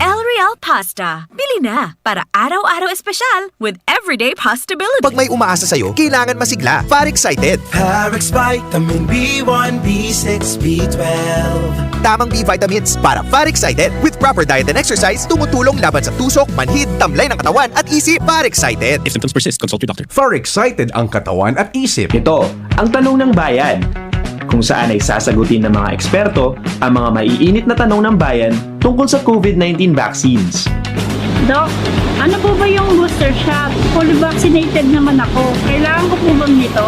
El Real Pasta. Bili na para araw-araw espesyal with everyday pastability. Pag may umaasa sa'yo, kailangan masigla. Far Excited. Parex Vitamin B one, B six, B twelve. Tamang B vitamins para Far Excited. With proper diet and exercise, tumutulong laban sa tusok, manhid, tamlay ng katawan at isip. Far Excited. If symptoms persist, consult your doctor. Far Excited ang katawan at isip. Ito ang Tanong ng Bayan, kung saan ay sasagutin ng mga eksperto ang mga maiinit na tanong ng bayan tungkol sa COVID nineteen vaccines. Doc, ano po ba yung booster shot? Fully vaccinated naman ako. Kailangan ko po bang nito?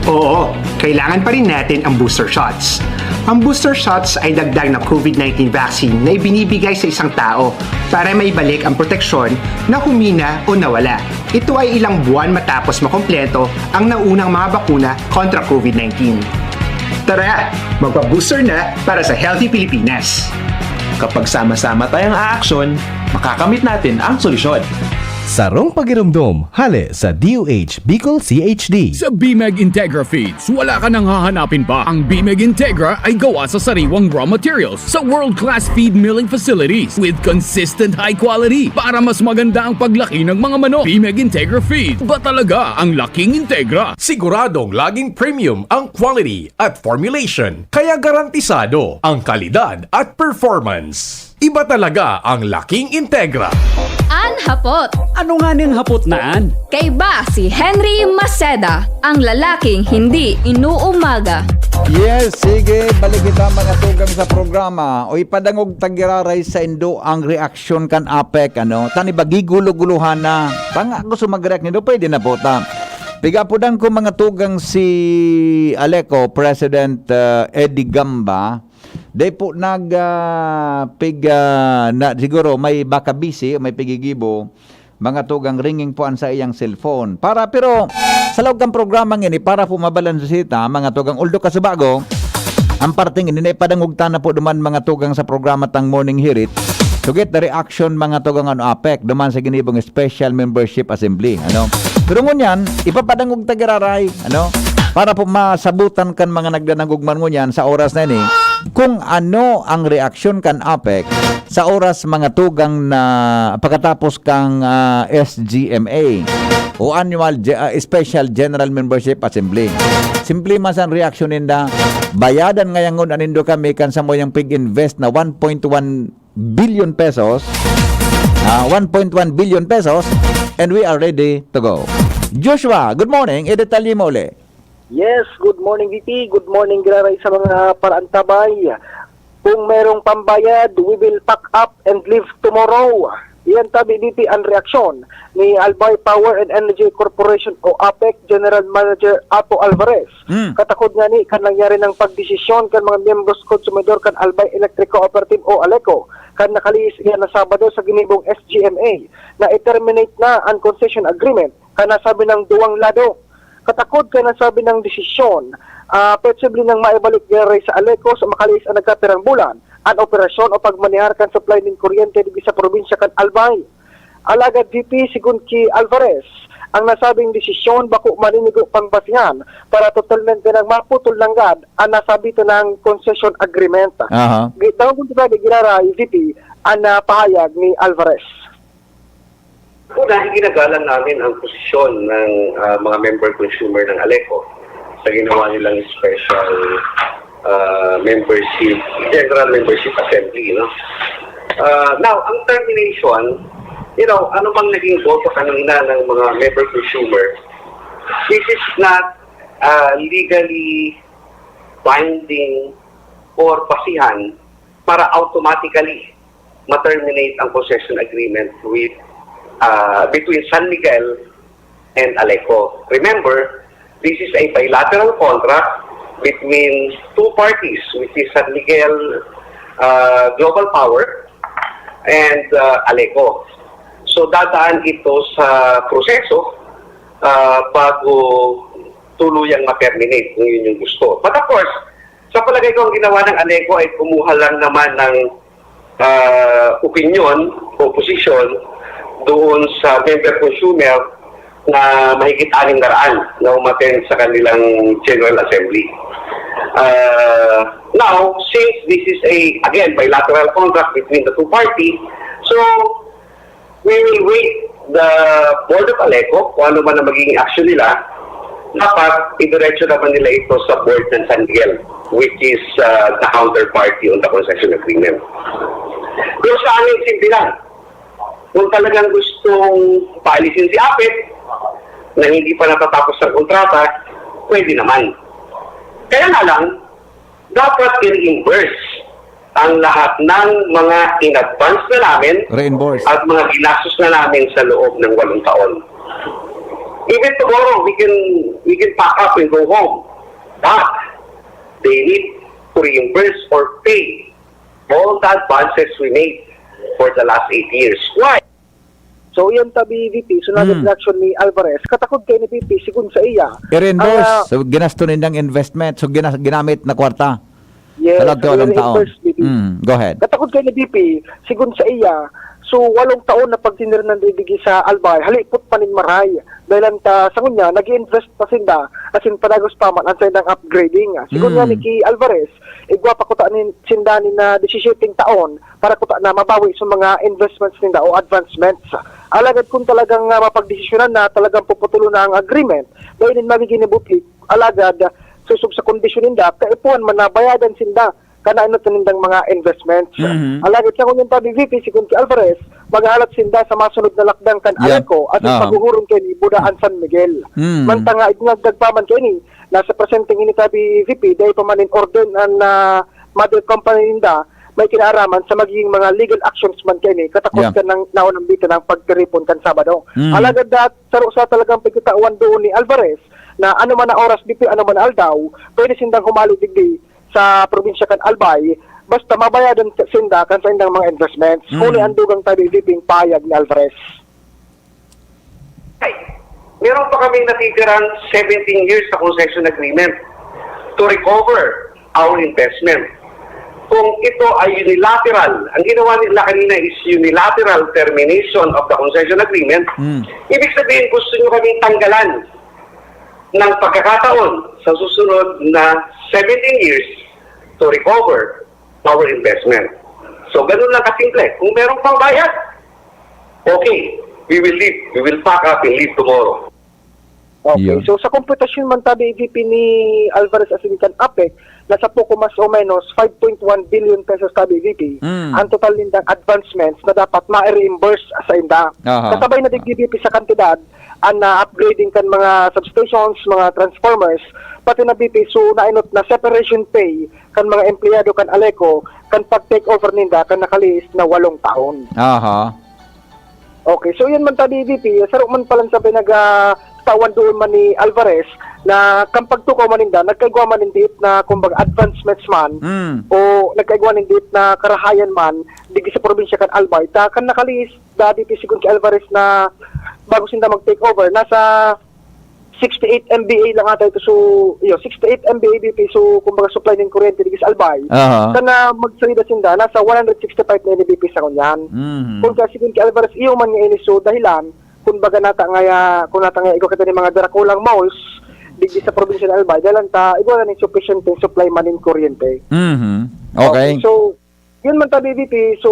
Oo, kailangan pa rin natin ang booster shots. Ang booster shots ay dagdag na COVID nineteen vaccine na ibinibigay sa isang tao para maibalik ang proteksyon na humina o nawala. Ito ay ilang buwan matapos makompleto ang naunang mga bakuna kontra COVID nineteen. Tara, magpa-booster na para sa healthy Pilipinas! Kapag sama-sama tayong aaksyon, makakamit natin ang solusyon. Sarong pagiromdom, hale sa D O H Bicol C H D. Sa BMEG Integra Feeds, wala ka nang hahanapin pa. Ang BMEG Integra ay gawa sa sariwang raw materials sa world-class feed milling facilities with consistent high quality para mas maganda ang paglaki ng mga manok. BMEG Integra Feed, ba talaga ang laking Integra? Siguradong laging premium ang quality at formulation, kaya garantisado ang kalidad at performance. Iba talaga ang laking Integra. An hapot. Ano nga ning hapot na an? Kaiba si Henry Maceda, ang lalaking hindi inuumaga. Yes, sige, balik kita mga tugang sa programa. O ipadangog tagiraray sa indo ang reaksyon kan APEC, ano? Tani ba gigulo-guluhan na? Tanga gusto mag-react nindo, pwede na po ta. Pigapudan ko mga tugang si Aleco, President uh, Eddie Gamba. Dai po nag uh, pig uh, na, siguro may baka busy, may pigigibo. Mga tugang ringing po an sa iyang cellphone. Para pero sa laog kan programa ngini para po mabalan sa sita, mga tugang uldo kasubago, ang parte ngini na ipadangog ta na po duman mga tugang sa programa tang Morning Hirit. To get the reaction mga tugang ano APEC duman sa ginibong special membership assembly, ano. Pero ngunyan, ipapadangog ta giraray, ano, para po masabutan kan mga nagdanangog man ngunyan sa oras na ini kung ano ang reaksyon kan APEC sa oras mga tugang na pagkatapos kang ah, S G M A o Annual Ge- ah, Special General Membership Assembly. Simple man san reaksyon ninda, bayadan ngayon an indo kami kan samuyang pig-invest na one point one billion pesos. Ah, one point one billion pesos and we are ready to go. Joshua, good morning. Idetalye mo uli. Yes, good morning, V P. Good morning, giraray sa mga paraantabay. Kung merong pambayad, we will pack up and leave tomorrow. Yan tabi, V P, ang reaksyon ni Albay Power and Energy Corporation o APEC General Manager Ato Alvarez. Hmm. Katakod nga ni kan nangyari ng pagdesisyon kan mga miyembros konsumidor kan Albay Electric Cooperative o ALECO kan nakalihis iyan na Sabado sa ginibong S G M A na i-terminate na ang concession agreement kan nasabi ng duwang lado. Katakod kan nasabi ng desisyon, ah, posible nang maibalik giraray sa ALECO sa makalihis ang nagkapirang bulan an operasyon o pagmanehar kan supply nin kuryente digdi sa probinsya kan Albay. Alagad V P, sigon ki Alvarez, ang nasabing desisyon bako maninigo pang basihan para totalmente nang maputol nanggad an nasabi tanang concession agreement. Aha. Gi- Dangon ko di giraray, V P, an ah, pahayag ni Alvarez. Una, iginagalang namin ang posisyon ng ah, mga member consumer ng ALECO sa ginawa nilang special ah, membership, general membership assembly. No? Ah, now, ang termination, you know, ano bang naging boto kanina ng mga member consumer, this is not ah, legally binding or basihan para automatically ma-terminate ang concession agreement with uh, between San Miguel and ALECO. Remember, this is a bilateral contract between two parties, which is San Miguel uh, Global Power and uh, ALECO. So dadaan ito sa proseso uh, bago tuluyang ma-terminate kung yun yung gusto. But of course, sa palagay ko, ang ginawa ng ALECO ay kumuha lang naman ng ah, opinyon o posisyon doon sa member consumer na mahigit anim na raan na umattend sa kanilang General Assembly. Ah, now, since this is a, again, bilateral contract between the two parties, so we will wait the Board of ALECO kung ano man ang magiging action nila. Dapat idiretso naman nila ito sa Board ng San Miguel, which is uh, the counterparty on the concession agreement. Pero sa amin, simple lang. Kung talagang gustong paalisin si APEC na hindi pa natatapos ang kontrata, pwede naman. Kaya nga lang, dapat i-reimburse ang lahat ng mga in-advance na namin Reimburse. at mga ginastos na namin sa loob ng walong taon. Even tomorrow, we can we can pack up and go home. But they need to reimburse or pay all the advances we made for the last eight years. Why? So, iyan tabi, V P, sunod Hmm. reaction ni Alvarez, katakod kay ni V P, sigon sa iya. I-reimburse. Ang, ah, So, ginasto nindang investment. So, gina- ginamit na kwarta. Yes, Sa lagto ng taon. reimburse, V P. Mm, go ahead. Katakod kay ni V P, sigon sa iya, so walong taon na pagtiniran digdi sa Albay, halipot pa nin maray. Dahil ang ta, sa ngunya, nag-i-invest pa sinda, asin padagos pa man ang sindang upgrading. Sigon Mm. nga ni ki Alvarez, igwa pa kuta nin, sinda nin na disisyete taon para kuta na mabawi sa mga investments ninda o advancements. Alagad kung talagang ah, mapagdesisyonan na talagang puputulon na ang agreement, dahil nin magiging buti, alagad, ah, susog sa kondisyon ninda, kaipuhan man na bayadan sinda kan nainot na nindang mga investments. Mhm. Alagad sa ngunyan tabi, V P, sigon ki Alvarez, maghahalat sinda sa masunod na lakdang kan Yeah. ALECO at Aha. paghuhuron kaini Budaan San Miguel. Mm. Mantang nga idinagdag pa man kaini, na sa presenteng ini tabi, V P, dai pa man in order an, ah, mother company ninda, may kinaaraman sa magiging mga legal actions man kaini, katakos Yeah. kan nang naunang bita ng pagtiripon kan Sabado. Mm. Alagad dat, saro sa talagang pagkatawan doon ni Alvarez na ano man na oras, V P, ano man na aldaw, pwede sindang humali digdi sa probinsya kan Albay, basta mabayadan sinda kan saindang mga investments. Mm. Huli ang dugang tabi, V P, pahayag ni Alvarez. Ay, meron pa kaming natitirang seventeen years na concession agreement to recover our investment. Kung ito ay unilateral, ang ginawa nila kanina is unilateral termination of the concession agreement, Mm. ibig sabihin gusto nyo kaming tanggalan ng pagkakataon sa susunod na seventeen years to recover our investment. So, ganun lang kasimple. Kung meron pang bayad, okay, we will leave. We will pack up and leave tomorrow. Okay, Yun. so sa komputasyon man tabi, V P, ni Alvarez asin kan APEC, nasa poko mas o menos five point one billion pesos tabi, V P, Mm. ang total nindang advancements na dapat ma-reimburse sa inda. Aha. Kasabay na digdi, V P, sa kantidad, ang, ah, upgrading kan mga substations, mga transformers, pati na, V P, so nainot na separation pay kan mga empleyado kan ALECO, kan pag-take over ninda, kan nakalihis na walong taon. Aha. Okay, so yun man tabi, V P, saro man palan sa pinag, ah, tawan doon man ni Alvarez na kan pagtukaw man ninda, nagkaigwa man nin diit na, kumbaga, advancements man Mm. o nagkaigwa nin diit na karahayan man digdi sa probinsya kan Albay, ta kan nakalihis da, V P, sigon ki Alvarez na bago sinda mag-take over, nasa sixty-eight M V A lang ata ito. So, yun, sixty-eight M V A, V P. So, kumbaga, supply nin kuryente digdi sa Albay. Aha. Sana magsalida sinda, nasa one hundred sixty-five na ini, V P, sa ngunyan. Mhm. Kung kasi, kung ki Alvarez, iyo man nga ini, so, dahilan, kung baga nata nga, kung nata nga, ikaw kita ni mga darakulang malls, digdi sa probinsya ng Albay, dahilan ta, igwa na ning sufficient supply man nin kuryente. Mhm. Okay. Okay, so, yun man tabi, V P, so,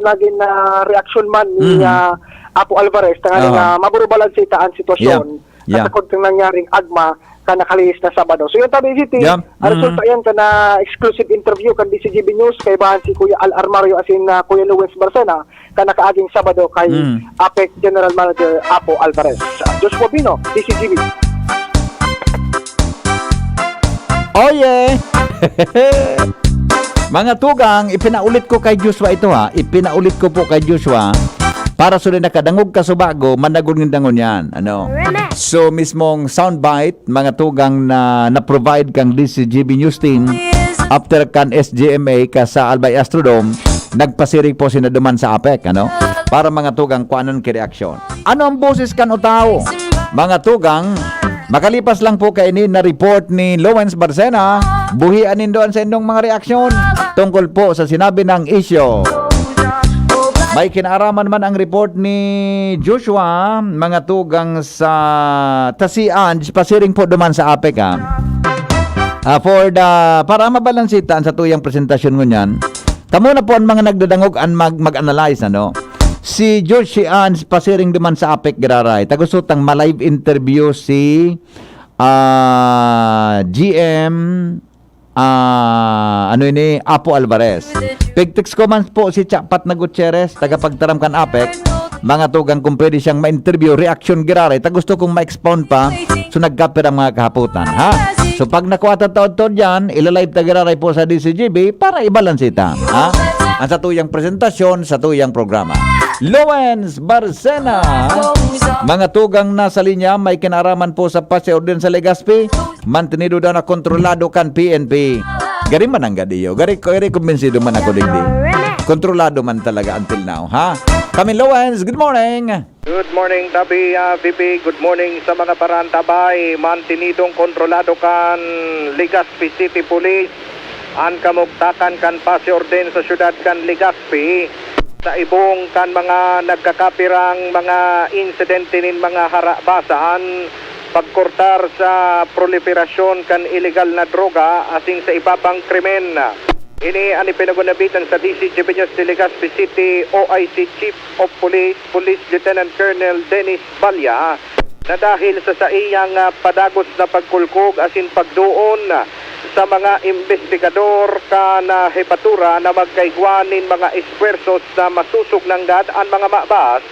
nagin na reaksyon man ni, Mhm. ah, Apo Alvarez, tanganing, Aha. ah, maburubalan sa ita ang sitwasyon Yeah. Yeah. katakod kang nangyaring agma kan nakalihis na Sabado. So, yun tabi, V P, Yeah. ang resulta Mm. yan kan, ah, exclusive interview kan D C G B News, kaibahan si Kuya Al Armario asin, ah, Kuya Luis Barcena, kan nakaaging Sabado kay Mm. APEC General Manager Apo Alvarez. Joshua Bino, D C G B. Oh, yeah! Mga tugang, ipinaulit ko kay Joshua ito, ha. Ipinaulit ko po kay Joshua para sa nakadangog ka subago, managod ng dangon yan. Ano? Remix. So, mismong soundbite, mga tugang na na-provide kang D C G B News Team after kan S G M A ka sa Albay Astrodome, nagpasiring po sina duman sa APEC, ano? Para mga tugang kung anong kireaksyon. Ano ang boses kan utao? Mga tugang, makalipas lang po kaini na report ni Lawrence Barcena, buhian nindo an saindong mga reaksyon tungkol po sa sinabi ng isyo. May kinaaraman man ang report ni Joshua, mga tugang sa Tasian, pasiring po duman sa APEC, ha. Ah, for the, para mabalansita ang satuyang presentasyon ngunyan, kamo na po ang mga nagdadangog an mag-, mag-analyze, ano? Si George Sian, pasiring duman sa APEC, giraray. Tagusutang ma-live interview si, ah, G M, ah, ano ini, Apo Alvarez. Pigtext ko man po si Chapat na Gutierrez, tagapagtaram kan APEC. Mga tugang, kung pwede siyang ma-interview, reaksyon giraray. Ta gusto kong ma-expound pa. So, nagkapirang mga kahapotan, ha? So, pag nakuha ta taod-taod yan, ilalive ta giraray po sa D C G B para ibalansita, ha? Ang satuyang presentasyon, satuyang programa. Lawrence Barcena, mga tugang nasa linya, may kinaaraman po sa pase orden sa Legazpi, mantenido daw na kontrolado kan P N P. Gari man ang gadiyo. Gari, gari kumbinsido man ako digdi. Kontrolado man talaga until now, ha? Kami Lawrence, good morning! Good morning, tabi, ah, V P. Good morning sa mga parantabay. Mantinidong kontrolado kan Legazpi City Police an kamugtakan kan pase orden sa siyudad kan Legazpi sa ibong kan mga nagkakapirang mga insidente nin mga harabasan, pagkortar sa proliferasyon kan ilegal na droga asin sa iba pang krimen. Ini an ipinagunabitan sa D C G B News de Legazpi City O I C Chief of Police, Police Lieutenant Colonel Dennis Balla, na dahil sa saiyang, ah, padagos na pagkulkog asin pagduon, ah, sa mga imbestigador kan, ah, hepatura na magkaigwa nin mga esfuerzos na masosog nanggad an mga mabas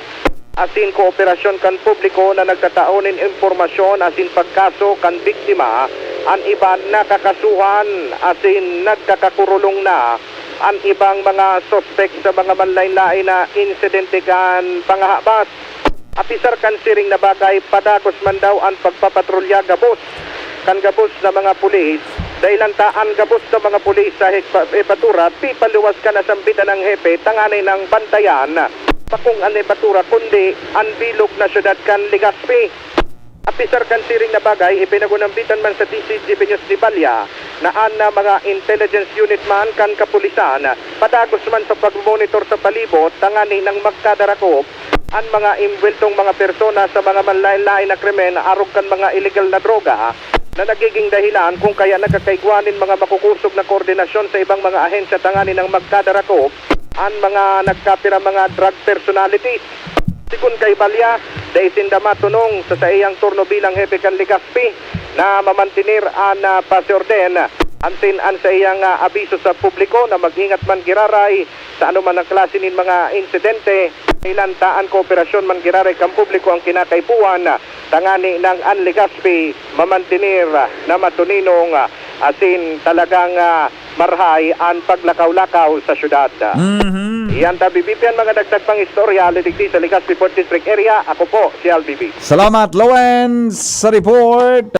asin kooperasyon kan publiko na nagtatao nin impormasyon asin pagkaso kan biktima. An iba nakakasuhan asin nagkakakurulong na an ibang mga suspek sa mga manlaen-laen na insidente kan pangahabas. Apisar kan siring na bagay, padagos man daw an pagpapatrolya gabos kan gabos na mga pulis. Dahilan ta an gabos na mga pulis sa hekpa-, hepatura, pipaluwas kan nasambitan ng hepe tanganing bantayan, bakong an hepatura, kundi an bilog na syudad kan Legazpi. Apisar kan siring na bagay, ipinagunambitan man sa D C G P News ni Balya na an, ah, mga intelligence unit man kan kapulisan padagos man sa pagmonitor sa palibot tanganing magkadarakop an mga imbweltong mga persona sa mga manlaen-laen na krimen arog kan mga iligal na droga na nagiging dahilan kung kaya nagkakaigwa nin mga makukusog na koordinasyon sa ibang mga ahensya tanganing magkadarakop an mga nagkapira mga drug personalities. Sigon kay Balya, dai sinda matunong sa saiyang turno bilang hepe kan Legazpi na mamantener an, ah, pase-orden. Ansin an saiyang, ah, abiso sa publiko na mag-ingat man giraray sa anoman na klase nin mga insidente. Dahilan ta an kooperasyon man giraray kan publiko ang kinakaipuhan, tanganing an Legazpi mamantener na matuninong, ah, asin talagang, ah, marhay an paglakaw-lakaw sa syudad. Mhm. Iyan ta, B B P, an mga dagdag pang istorya, digdi sa Legazpi Port District Area. Ako po, si L B B. Salamat, Lawens, sa report.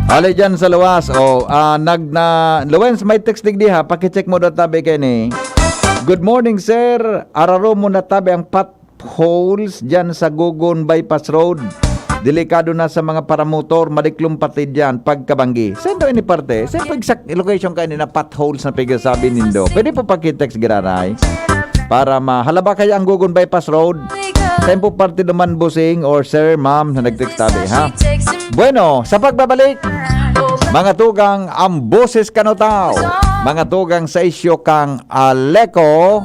Ali dyan sa luwas. Oh, ah, nag-, na, Lawens, may text digdi ha. Pakicheck mo daw tabi kayo ni. Good morning, sir. Araro mo na tabi ang potholes dyan sa Gogon Bypass Road. Delikado na sa mga paramotor, madiklom pati dyan pagkabanggi. Saan daw ini parte? Saan po exact location kayo ni na potholes na pigsasabi nindo? Pwede po pakitext giraray para mahalaba kayo ang Gogon Bypass Road. Saan po parte naman, bossing or sir, ma'am, na nag-text tabi, ha? Bueno, sa pagbabalik, mga tugang, ang boses kan utao. Mga tugang sa isyu kang Aleco,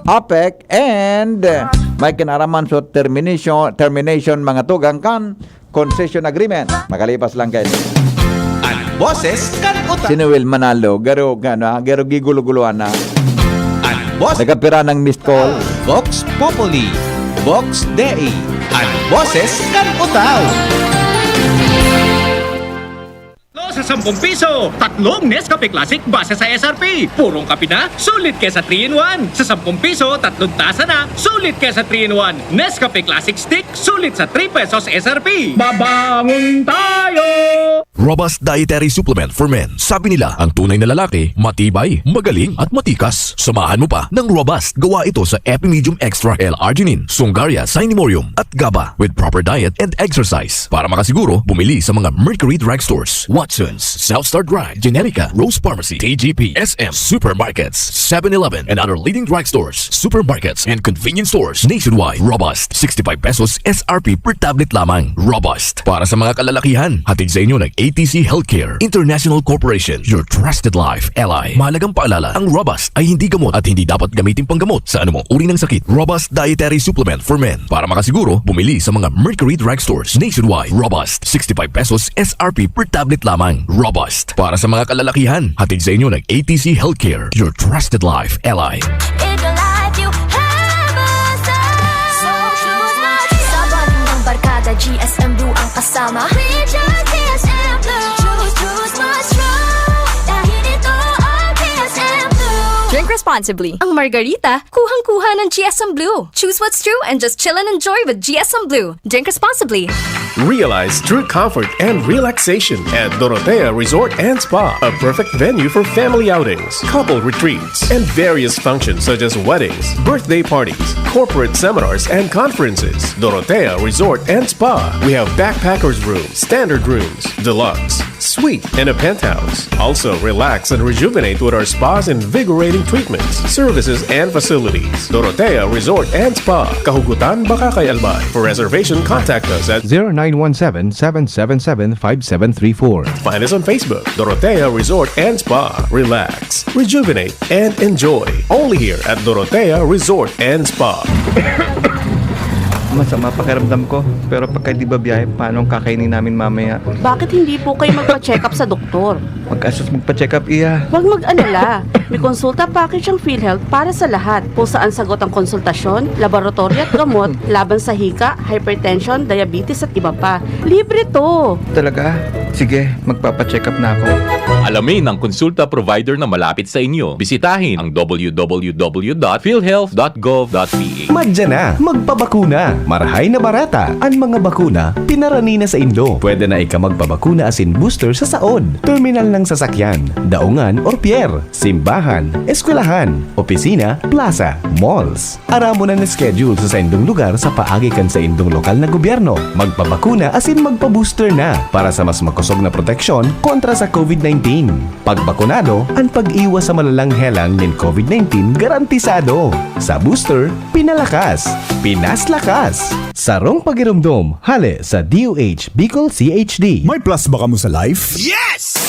APEC, and may kinaraman sa termination, termination, mga tugang, kan concession agreement. Makalipas lang kayo. An boses kan utao. Si Noel Manalo, garo, ano, ah, garo gigulo-guloan na. An bos- Nagkapira ng missed call. Vox Populi, Vox Dei, an boses kan utao. Tatlo sa sampung piso, tatlong Nescafe Classic base sa S R P. Purong kape na, sulit kesa three in one. Sa sampung piso, tatlong tasa na, sulit kesa three in one. Nescafe Classic Stick, sulit sa three pesos S R P. Babangon tayo! Robust Dietary Supplement for Men. Sabi nila, ang tunay na lalaki, matibay, magaling, at matikas. Samahan mo pa ng Robust. Gawa ito sa Epimedium Extra L-arginine, Sungaria, Cinemorium, at GABA with proper diet and exercise. Para makasiguro, bumili sa mga Mercury Drugstores, Watsons, South Star Drug, Generica, Rose Pharmacy, T G P, S M, supermarkets, Seven Eleven, and other leading drugstores, supermarkets, and convenience stores nationwide. Robust, sixty-five pesos S R P per tablet lamang. Robust, para sa mga kalalakihan. Hatid sa inyo ng A T C Healthcare International Corporation, your trusted life ally. Mahalagang paalala, ang Robust ay hindi gamot at hindi dapat gamitin panggamot sa anumang uri ng sakit. Robust Dietary Supplement for Men. Para makasiguro, bumili sa mga Mercury Drugstores nationwide. Robust, sixty-five pesos S R P per tablet lamang. Robust, para sa mga kalalakihan. Hatid sa inyo ng A T C Healthcare, your trusted life ally. In your life, you have a son. So choose my Sa bonding ng barkada, G S M Blue ang kasama. We choose G S M Blue. Choose, choose what's true. Dahil ito ang G S M Blue. Drink responsibly. Ang Margarita, kuhang-kuha ng G S M Blue. Choose what's true and just chill and enjoy with G S M Blue. Drink responsibly. Realize true comfort and relaxation at Dorotea Resort and Spa, a perfect venue for family outings, couple retreats, and various functions such as weddings, birthday parties, corporate seminars, and conferences. Dorotea Resort and Spa. We have backpackers room, standard rooms, deluxe, suite, and a penthouse. Also, relax and rejuvenate with our spa's invigorating treatments, services, and facilities. Dorotea Resort and Spa, Kahugutan, Bacacay, Albay. For reservation, contact us at zero nine one seven, seven seven seven, five seven three four. Find us on Facebook, Dorotea Resort and Spa. Relax, rejuvenate, and enjoy. Only here at Dorotea Resort and Spa. Masama pakiramdam ko, pero pagka di ba biyahe, paano ang kakainin namin mamaya? Bakit hindi po kayo magpa-check up sa doktor? Mag-asos magpa-check up, iya. Huwag mag-alala. May konsulta package ang PhilHealth para sa lahat, kung saan sagot ang konsultasyon, laboratory at gamot laban sa hika, hypertension, diabetes at iba pa. Libre to! Talaga? Sige, magpapacheck up na ako. Alamin ang konsulta provider na malapit sa inyo. Bisitahin ang w w w dot philhealth dot gov dot p h. Madya na, magpabakuna. Marahay na barata. An mga bakuna, pinarani na saindo. Pwede na ika magpabakuna asin booster sa saod, terminal ng sasakyan, daungan or pier, simbahan, eskwelahan, opisina, plaza, malls. Aramon an schedule sa saindong lugar sa paagi kan saindong lokal na gobyerno. Magpabakuna asin magpa-booster na para sa mas makosog na proteksyon kontra sa covid nineteen. Pagbakunado, an pag-iwas sa malalang helang nin covid nineteen garantisado. Sa booster, pinalakas, pinaslakas. Sarong pagiromdom, hale sa D O H Bicol C H D. May plus ba kamo sa life? Yes!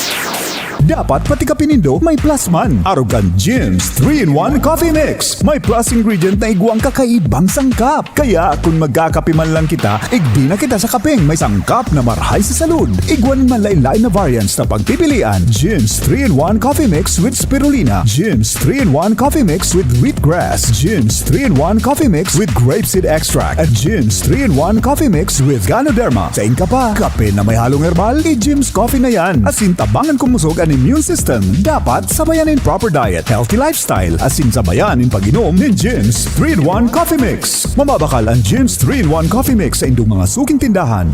Dapat pati kape nindo may plus man. Arog kan Jim's three-in-one Coffee Mix. May plus ingredient na igwang kakaibang sangkap. Kaya kung magkakape man lang kita, igdi na kita sa kapeng may sangkap na marhay sa salud. Igwa nin manlain-lain na variants na pagpipilian. Jim's three-in-one Coffee Mix with Spirulina. Jim's three-in-one Coffee Mix with Wheatgrass. Jim's three-in-one Coffee Mix with Grapeseed Extract. At Jim's three-in-one Coffee Mix with Ganoderma. Sain ka pa? Kape na may halong herbal? I-Jim's Coffee na yan. Asin tabangan kumusog an immune system. Dapat sabayan nin proper diet, healthy lifestyle, asin sabayan nin pag-inom nin Jim's three-in-one Coffee Mix. Mababakal an Jim's three-in-one Coffee Mix sa indong mga suking tindahan.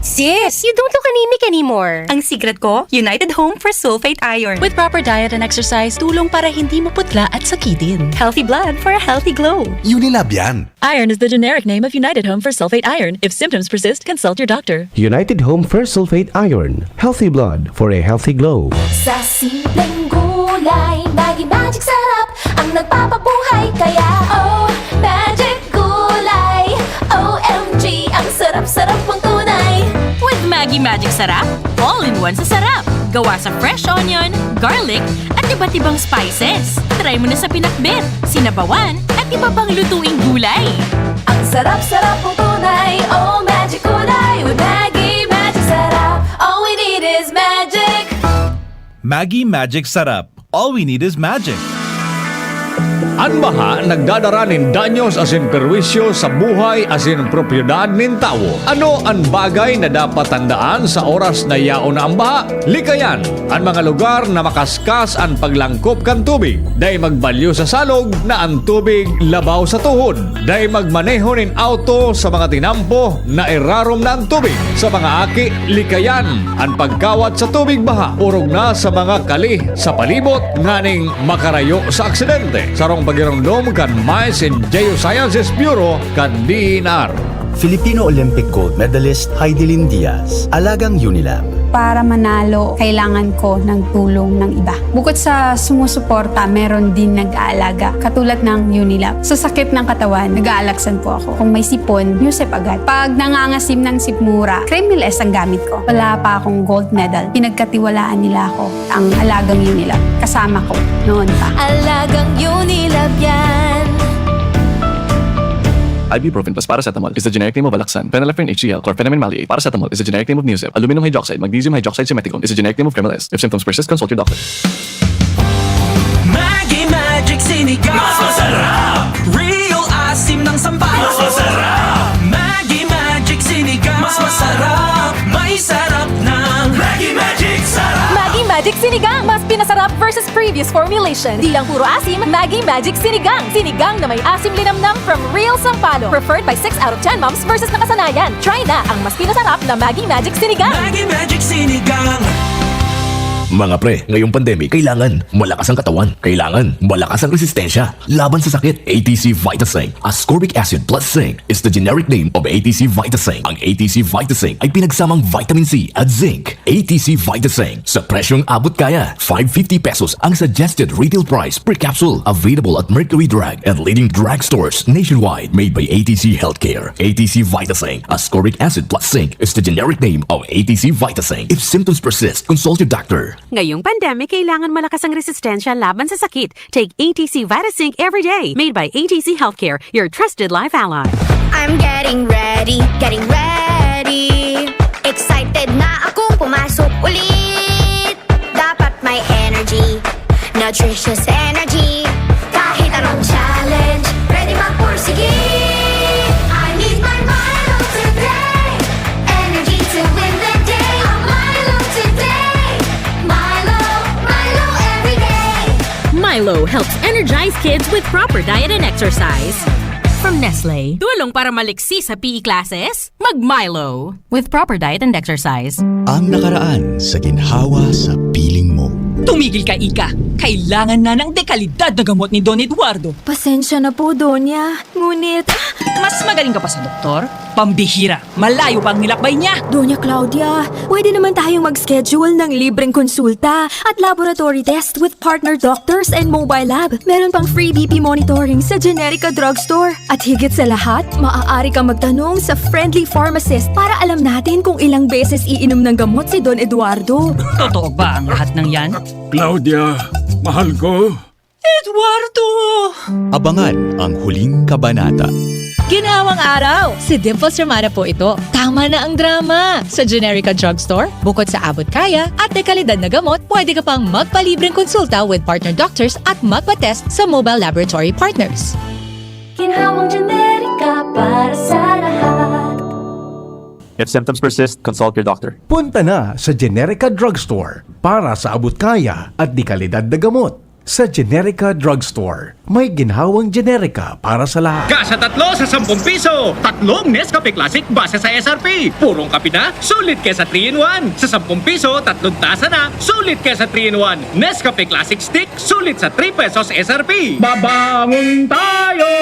Sis, you don't look anemic anymore. Ang secret ko, United Home for Sulfate Iron. With proper diet and exercise, tulong para hindi maputla at sakitin. Healthy blood for a healthy glow. Unilab yan. Iron is the generic name of United Home for Sulfate Iron. If symptoms persist, consult your doctor. United Home First Sulfate Iron. Healthy blood for a healthy glow. Sa simpleng gulay, Maggi Magic Sarap ang nagpapabuhay. Kaya, oh, Magic Gulay, O M G, ang sarap-sarap mong tunay. With Maggi Magic Sarap, all-in-one sa sarap. Gawa sa fresh onion, garlic, at iba't ibang spices. Try mo na sa pinakbet, sinabawan, at iba pang lutuing gulay. Ang sarap-sarap mong tunay, oh, Magic Gulay. With Maggi Magic Sarap, all we need is magic. Maggi Magic Sarap. All we need is magic. An baha nagdadara nin danyos asin perwisyo sa buhay asin propiedad nin tawo. Ano an bagay na dapat tandaan sa oras na yaon na an baha? Likayan an mga lugar na makaskas an paglangkop kan tubig. Dai magbalyo sa salog na an tubig labaw sa tuhod. Dai magmaneho nin auto sa mga tinampo na irarom na an tubig. Sa mga aki, likayan an pagkawat sa tubig baha, orog na sa mga kali sa palibot nganing makarayo sa aksidente. Sarong pagiromdom kan Mines and Geosciences Bureau kan D E N R. Filipino Olympic gold medalist Heidelin Diaz, alagang Unilab. Para manalo, kailangan ko ng tulong ng iba. Bukod sa sumusuporta, meron din nag-aalaga, katulad ng Unilab. Sa sakit ng katawan, nag-aalaksan po ako. Kung may sipon, Newsep agad. Pag nangangasim ng sikmura, Cremeless ang gamit ko. Wala pa akong gold medal, pinagkatiwalaan nila ako, ang alagang Unilab. Kasama ko noon pa. Alagang Unilab yan. Ibuprofen plus paracetamol is the generic name of Alaxan. Phenylephrine H C L, chlorphenamine maleate. Paracetamol is the generic name of Neosep. Aluminum hydroxide, magnesium hydroxide, simeticone is the generic name of Cremeless. If symptoms persist, consult your doctor. Maggi Magic Sinigang. Mas masarap. Real asim ng sampalok. Mas masarap. Maggi Magic Sinigang. Mas masarap. May sarap ng Maggi Magic Sarap. Maggi Magic Sinigang. Mas pinasarap versus previous formulation. Di lang puro asim, Maggi Magic Sinigang. Sinigang na may asim linamnam from real sampalok. Preferred by six out of ten moms versus nakasanayan. Try na ang mas pinasarap na Maggi Magic Sinigang. Maggi Magic Sinigang. Mga pre, ngayong pandemic, kailangan malakas ang katawan. Kailangan malakas ang resistensya laban sa sakit. A T C Vitasync, ascorbic acid plus zinc, is the generic name of A T C Vitasync. Ang A T C Vitasync ay pinagsamang vitamin C at zinc. A T C Vitasync, sa presyong abot kaya. Five fifty pesos ang suggested retail price per capsule. Available at Mercury Drug and leading drugstores nationwide. Made by A T C Healthcare. A T C Vitasync, ascorbic acid plus zinc, is the generic name of A T C Vitasync. If symptoms persist, consult your doctor. Ngayong pandemic, kailangan malakas ang resistensya laban sa sakit. Take A T C Vitasync every day. Made by A T C Healthcare, your trusted life ally. I'm getting ready, getting ready. Excited na akong pumasok ulit. Dapat may energy, nutritious energy. Kahit anong challenge, ready magpursige. I need my Milo today. Energy to win the day. A Milo today. Milo, Milo every day. Milo helps energize kids with proper diet and exercise. From Nestle. Tulong para maliksi sa P E classes? Mag-Milo. With proper diet and exercise. Ang nakaraan sa ginhawa sa piling mo. Tumigil ka, Ika. Kailangan na ng dekalidad na gamot ni Don Eduardo. Pasensya na po, Donya. Ngunit, Mas magaling ka pa sa doktor? Pambihira. Malayo pa ang nilakbay niya. Donya Claudia, pwede naman tayong mag-schedule ng libreng konsulta at laboratory test with partner doctors and mobile lab. Meron pang free B P monitoring sa Generica Drugstore. At higit sa lahat, maaari kang magtanong sa friendly pharmacist para alam natin kung ilang beses iinom ng gamot si Don Eduardo. Totoo ba ang lahat ng yan? Claudia, mahal ko. Eduardo! Abangan ang huling kabanata. Ginhawang araw! Si Dimples Romana po ito. Tama na ang drama! Sa Generica Drugstore, bukod sa abot kaya at dekalidad na gamot, pwede ka pang magpalibreng konsulta with partner doctors at magpa-test sa mobile laboratory partners. Ginhawang Generica para sa lahat. If symptoms persist, consult your doctor. Punta na sa Generica Drugstore para sa abot kaya at dekalidad na gamot. Sa Generica Drugstore, may ginhawang Generica para sa lahat. Kasa tatlo sa sampung piso, tatlong Nescafe Classic base sa S R P. Purong kape na, sulit ka sa three in one. Sa sampung piso, tatlong tasa na, sulit ka sa three in one. Nescafe Classic Stick, sulit sa three pesos S R P. Babangon tayo!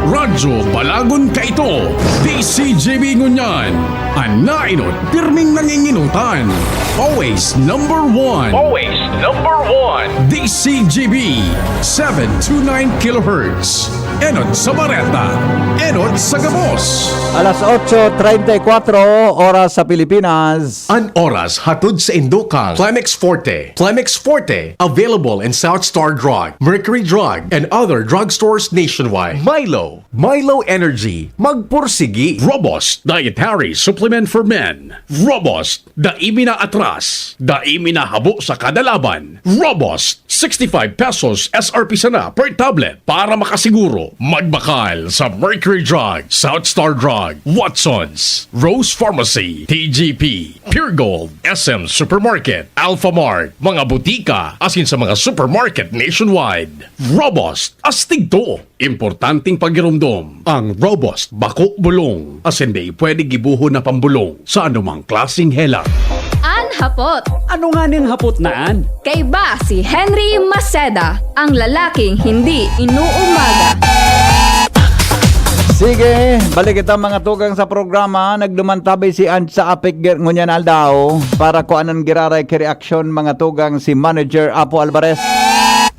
Radyo Balagon Kaito, D C G B Ngunyan. An nainot, pirming nanginginutan. Always number one. Always number one. D C G B, seven two nine kilohertz. Enot sa Bareta, enot sa Gabos. Alas otso treinta y cuatro, oras sa Pilipinas. An oras hatod sa indokang Climex Forte. Climex Forte, available in South Star Drug, Mercury Drug, and other drugstores nationwide. Milo, Milo Energy, magpursigi. Robust Dietary Supplement for Men. Robust, dai mi na atras, dai mi na habo sa kada laban. Robust, sixty-five pesos S R P sana per tablet. Para makasiguro, magbakal sa Mercury Drug, South Star Drug, Watsons, Rose Pharmacy, T G P, Pure Gold, S M Supermarket, Alpha Mart, mga butika, asin sa mga supermarket nationwide. Robust, astig to! Importanteng pagiromdom, ang Robust bako bulong, asin dai pwede gibohon na pambulong sa anumang klaseng helang. An hapot. Ano nganing hapot na an? Kaiba si Henry Maceda, ang lalaking hindi inuumaga. Sige, balik kita mga tugang sa programa. Nagduman tabi si Ange sa Apek ger-, ngunyan aldaw para kung anong giraray ki reaksyon mga tugang si Manager Apo Alvarez.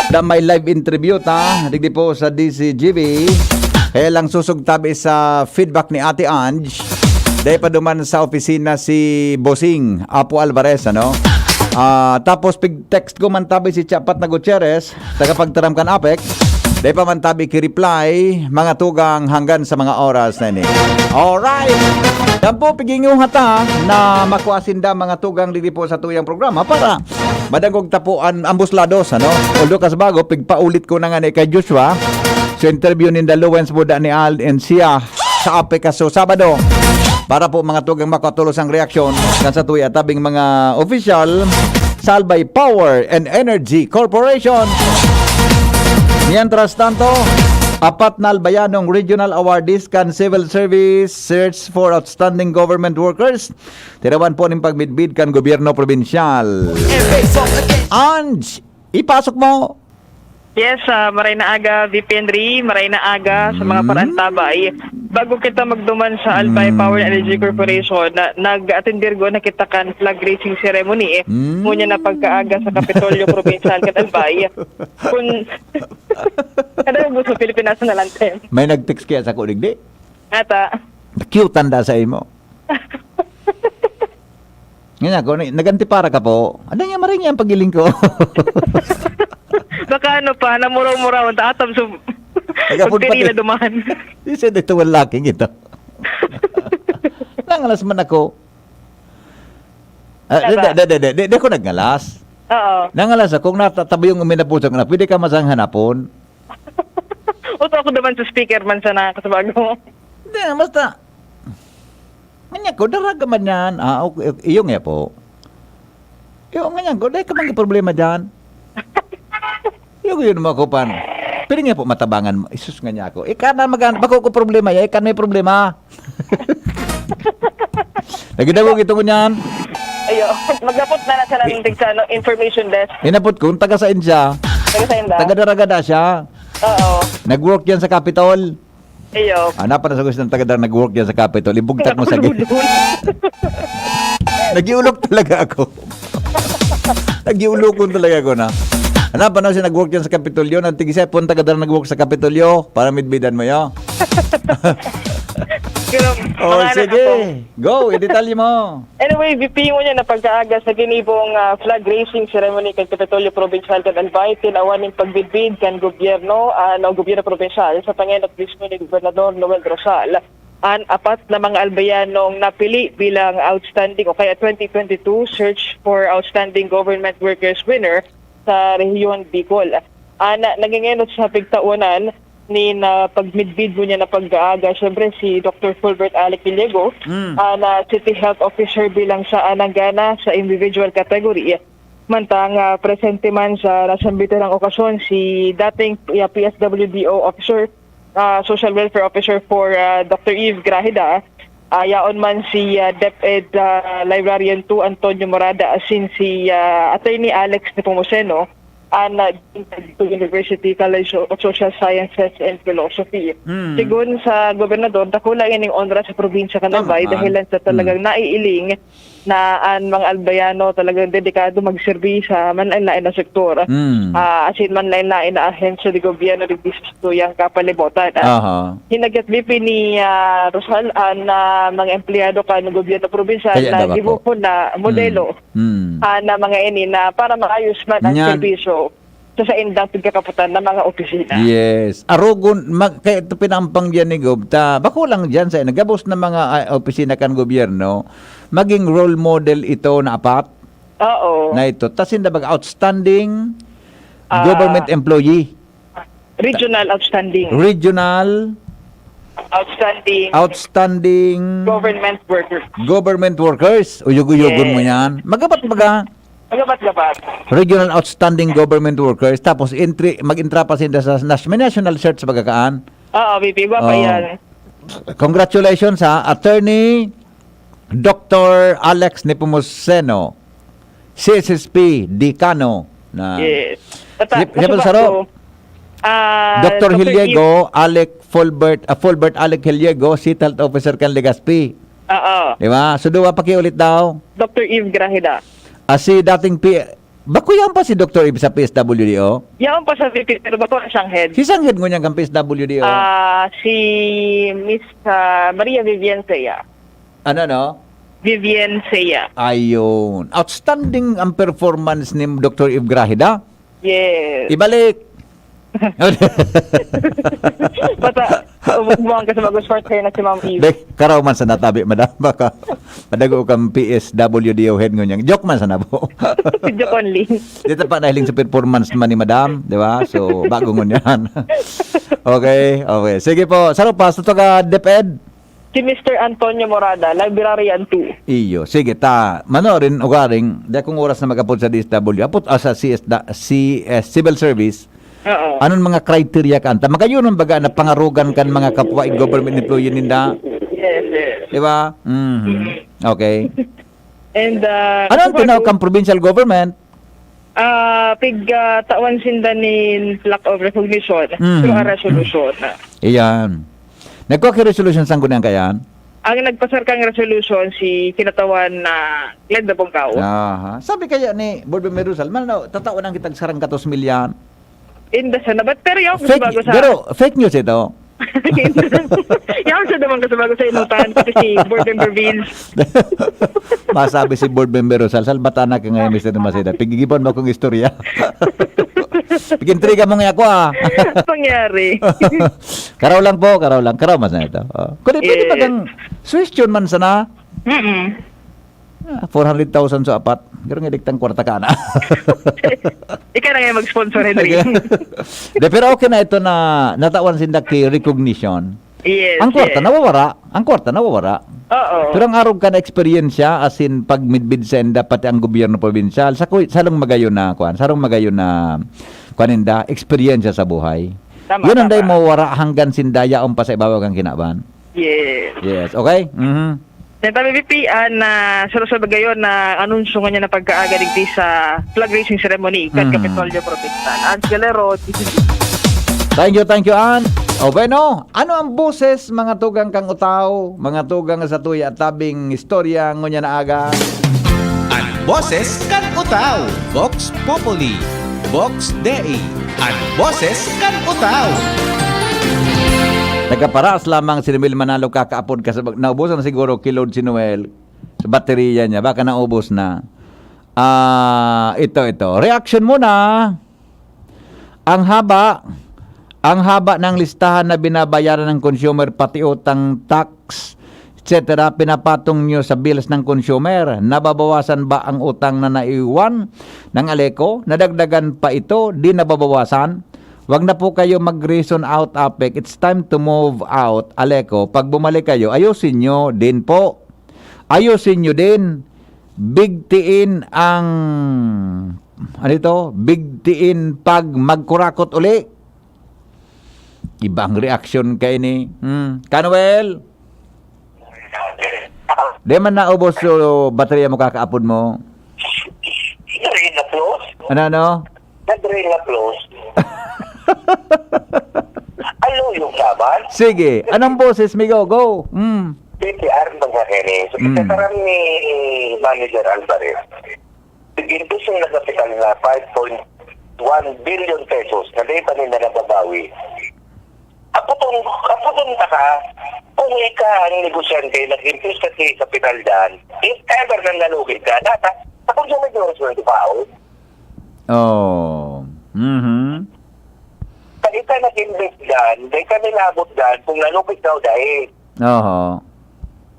Da may live interview ta, digdi po sa D C G B. Kaya lang susog tabi sa feedback ni Ate Ange. Dahil pa duman sa opisina si Bossing Apo Alvarez, ano? Ah, tapos pig-text ko man tabi si Chapat na Gutierrez, tagapagtaram kan Apek. Dai pa man tabi ki-reply, mga tugang, hanggan sa mga oras na ini. Alright! Yan po, piginguha ta na makua sinda, mga tugang, digdi po sa tuyang programa para madangog ta po an ambos lados, ano? Although, kas bago, pigpaulit ko na nga ni kay Joshua, sa interview ninda Lowens Buda ni Al and siya sa Apek kaso Sabado. Para po mga tugang makatulos ang reaksyon kan sa tuya tabing mga official sa Albay Power and Energy Corporation. Mientras tanto, apat na Albayanong Regional Awardees kan Civil Service Search for Outstanding Government Workers. Tirawan po nin pagmidbid kan gobyerno probinsyal. Ange, ipasok mo. Yes, ah, maray na aga, V P Henry, maray na aga sa mga parantabay. Bago kita magduman sa Albay Power and Energy Corporation, na, nag-atender ko na kita kan flag raising ceremony eh. Ngunyan na pagkaaga sa Kapitolyo Provincial kan Albay. Kun kada ubos sa Pilipinas na lang, Tem. May nag-text kaya sa kuligdi? Ata. Cute tanda sa imo. Ngayon ako, nag-antipara ka po. Ano nga maring yan pagiling ko? Baka ano pa, namuraw-muraw, taatam sa Nagapon pa Pagkari na din. Duman. He said, "Ito, wala king ito." Nangalas man ako. Ah, Wala di, ba? di, di, di, di, di ako nagnalas. Oo. Nangalas ako, kung natatabi yung uminapusan ko na, pwede ka masang hanapon. Uto ako naman sa speaker man sana, kasabago. Hindi, basta, Nganyan ko, daraga man yan. Ah, okay, okay. Iyo nga po. Iyo, nganyan ko, dai ka man problema dyan. Iyo, yun mo ako pan. Pero nga po, matabangan mo. Isus nga niya ako. Ika na magan, bako ko problema, ya, ika na may problema. Nagidagog ito ngunyan. Ayo, maghapot na na sa nanding sa, ano, information desk. Hinapot ko, kung taga saan siya? Taga saan ba? Taga Daragada siya. Oo. Nag-work yan sa Capitol. Iyo. Ah, napanasagot ng taga Dar nag-work yan sa Capitol. Ibugtak mo sa gate. Nagiulok talaga ako. Nagiulokon talaga ako na. Hanap, ano siya nag-work yan sa Kapitolyo? Nagtigisa po ang taga Dar nag-work sa Kapitolyo para midbidan mo yo. Pero, Oh, mga anak sige. ako. Go, idetalye mo. Anyway, V P, ngunyan na pagkaaga sa ginibong, ah, flag raising ceremony kan Kapitolyo Provincial kan Albay, tinawan nin pagbidbid kan gobyerno, ah, no, gobyerno probinsyal sa pangenot mismo ni Gobernador Noel Rosal. An apat na mga Albayanong napili bilang outstanding o kaya twenty twenty-two Search for Outstanding Government Workers winner sa Rehiyon Bicol. An nangengenot sa pigtawanan nin, ah, pagmidbid ngunyan na pag-aaga, siyempre, si Doktor Fulbert Alec Gallego, Mm. an, ah, City Health Officer bilang sa ananggana sa individual category. Mantang, ah, presente man sa nasambit na okasyon si dating, ah, P S W D O officer, ah, Social Welfare Officer for, ah, Doctor Eve Grahida, ah, yaon man si, ah, DepEd, ah, Librarian two Antonio Morada asin si, ah, Attorney Alex Nepomuceno, an, ah, University College of Social Sciences and Philosophy. Mm. Sigon sa gobernador, dakula ining onra sa probinsya kan Tama Albay man. dahilan sa Mm. talagang naiiling na an mga Albayano talagang dedikado magserbi sa manlaen-laen na sektor. Mm. Ah, asin manlaen-laen na ahensya de gobyerno digdi sa satuyang kapalibutan. Ah, Aha. hinagyat V P ni, ah, Rosal, an, ah, mga empleyado kan gobyerno probinsyal Kaya na daw ako. gibohon na modelo, Mm. Mm. ah, na mga ini na para maayos man ang Nyan. serbisyo sa saindang pagkakaputan ng mga opisina. Yes. Arogon, mag-, kaya ito pinampang diyan ni Gob, ta, bako lang diyan sa gabos na mga, ah, opisina kan gobyerno, maging role model ito na apat Oo. na ito. Tas in the bag, outstanding Ah. government employee. Regional outstanding. Regional Outstanding outstanding government workers. government workers. Uyog-uyogon mo Yes. yan. Magabat baga. Magabat-gabat. Regional outstanding government workers. Tapos entry, mag-entra pa sinda sa nas-, may national search baga kaan. Oo, V P. Iba pa Oh. yan. Congratulations ha, Attorney Doctor Alex Nepomuceno, C S S P, Decano. Na Yes. At, ah, Siyempre, siyempre, kasabago, Saro. ah, Doctor Doctor Hiliego, Alec Fulbert, ah, Fulbert Alec Hiliego, City Health Officer kan Legazpi. Oo. Di ba? So, duwa pa kayo ulit daw. Doctor Eve Grahida. Ah, si dating P-, bako yan pa si Doctor Eve sa P S W D O? Yaon pa sa V P, pero bako na siyang head. Si siyang head ngunyan kan P S W D O? Ah, si Miss, ah, Maria Vivian Sea. Ano, no? Vivian Sea. Ayun. Outstanding ang performance ni Doctor Eve Grahida. Yes. Ibalik. Basta, umuha ka sa bagong sport kayo na si Ma'am Eve. Dek, karaw man sa natabi, madam. Baka madago kang P S W D O head ngunyan. Joke man sana po. Joke only. Dito pa nahiling sa performance naman ni madam, di ba? So, bago ngunyan. Okay, okay. Sige po. Saro pa, sa taga DepEd? Si Mister Antonio Morada, Librarian two. Iyo. Sige, ta. Mano rin, ugaring, di akong oras na mag-apod sa D S W. Apod, ah, sa C S da, C S, Civil Service. Oo. Anong mga criteria ka? Anta, magayunon baga na pangarugan kan mga kapwa government employee ninda? Yes, yes. Di ba? Mhm. Okay. And, uh, Ano ang kasabago tinawag kang provincial government? Ah, pig, ah, tawan sinda nin plaque of recognition Mm. through a resolution. Iyan. Nagkuha kayo resolution saan ko niyan kayan? Ang nagpasar kang resolution si kinatawan na Glenda Bongkao. Aha. Sabi kaya ni Board Member Rosal, "Mano, tatawan ang kitag sarang katos milyan." Inda sana. But, pero yaw, Fake, bago sa pero fake news ito. Yaw, sa naman kasi bago sa inutan, pati si Board Member Vince. Masabi si Board Member Rosal, "Salbatan na ka ngayon, Mister Maceda. Pigigiban mo akong istorya." Pag-intriga mo nga ako, ah. Pangyari. Karaw lang po, karaw lang. Karaw mas na ito. Oh. Kundi pwede Yes. bagang suwestyon man sana. Mm-mm. Ah, four hundred thousand sa apat. Pero nga diktang kwarta ka na. Ikaw na nga mag-sponsor, Henry. De, pero okay na ito na natawan sinda ki recognition. Yes, Ang kwarta yes. nawawara. Ang kwarta nawawara. Oo. Pero ang arog ka na eksperyensya, as in, pagmidbid sa enda, pati ang gobyerno probinsyal, sa kuy-, sarong magayon na, kuwan, sarong magayon na, kuwan ninda, eksperyensya sa buhay. Tama, Yun ang day tama. mawawara hanggang sinda yaon pa sa ibabaw kang kinaban. Yes. Yes, okay? Mhm. Yan tabi, B P, ah, na sarusod gayon na anunsyo nga niya na pagkaaga digdi sa flag raising ceremony kan Mhm. Kapitolyo Provincial. Angela Rod, Thank you, thank you, Ann. O bueno, ano ang boses, mga tugang kang utaw, mga tugang sa tuya at tabing istorya, ngunya na aga? An boses kan utaw, Vox Populi, Vox Dei, an boses kan utaw. Nagkaparas lamang si Noel Manalo kakaapod ka sa bag-, naubusan na siguro ki load si Noel sa baterya niya. Baka naubos na. Ah, ito, ito. Reaction muna. Ang haba, ang haba ng listahan na binabayaran ng consumer, pati utang, tax, et cetera, pinapatong nyo sa bills ng consumer. Nababawasan ba ang utang na naiwan ng Aleco? Nadagdagan pa ito? Di nababawasan? Wag na po kayo mag-reason out, Apec. It's time to move out, Aleco. Pag bumalik kayo, ayusin nyo din po. Ayusin nyo din. Bigtiin ang, ano ito? Bigtiin pag magkurakot uli. Ibang reaksyon kaini. Hmm. Kanuel? Di man naubos so baterya mo kakaapod mo? Nag-drain na close. Ano, ano? Nag-drain na close. Alo yung saban. Sige. Anong boses, Migo? Go. Mm. P P R ang pagkakini. So, Mm. Pagkakaram ni Manager Alvarez, nag-invest yung nagkapital na five point one billion pesos na di pa nila nababawi. Aputon, aputon ta ka, kung ika ang negosyante, nag-invest ka sa kapital dyan, if ever nang nalugi ka, nata, sa consumer yung result pa, oh. Oh. Mhm. Sa ika nag-invest dyan, dahil ka nilabot dyan, kung nalugi ka o dahil. Oho.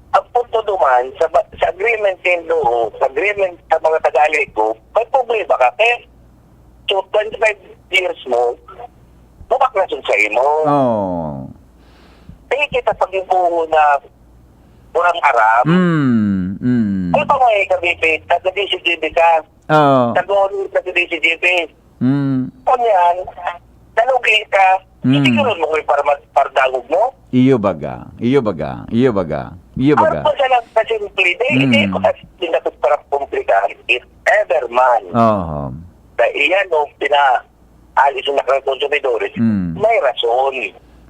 Ang punto duman, sa ba-, sa agreement nindo, sa agreement sa mga taga-Aleco, may problema ka. Kaya, so, twenty-five years mo, bumak na sa imo. Oh. Kaya kita pag yung buo na kurang aram. Mm, mm. Ano pa mga ikabibig? Taga D C G B ka. Oo. Taga-ori ka sa D C G B. Mm. Kunyan, nalugi ka, Mm. Siguro mo ko yung para mag-, para dangog mo? Iyo baga, iyo baga, iyo baga, iyo baga. Ano pa siya lang kasimple? Di, Mm. Hindi ko kasi dapat para komplikahan. If ever man, Oo. na iyan o pina-, alis yung nakakonsumidores, Mm. may rason.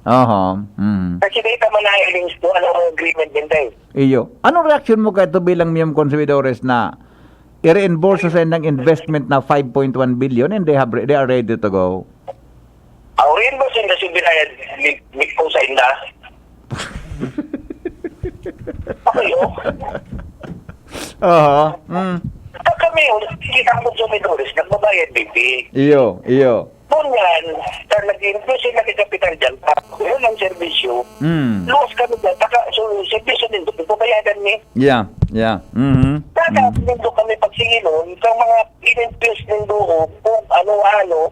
Oho. Mm. Kasi dahil tama na yung links ko, ano ang agreement din tayo? Iyo. Anong reaksyon mo kaito bilang miyong konsumidores na i-reimburse sa indang investment na five point one billion and they have re-, they are ready to go? Ang reimburse yung kasi binayad ni, ni ko sa inda. Okay, oh. Oho. Mm. Pag kami, oh, kita ang konsumidores, nagbabayad, baby. Iyo, iyo. Ngunyan, sa nag-invest yung nakikapital dyan, tapos yun ang serbisyo, Mm. Luwas kami dyan, taka, so, serbisyo din, babayadan ni. Yeah, yeah. Mhm. Taka, Mm. nindo kami pagsinginon, sa mga in-invest nindo, kung ano-ano,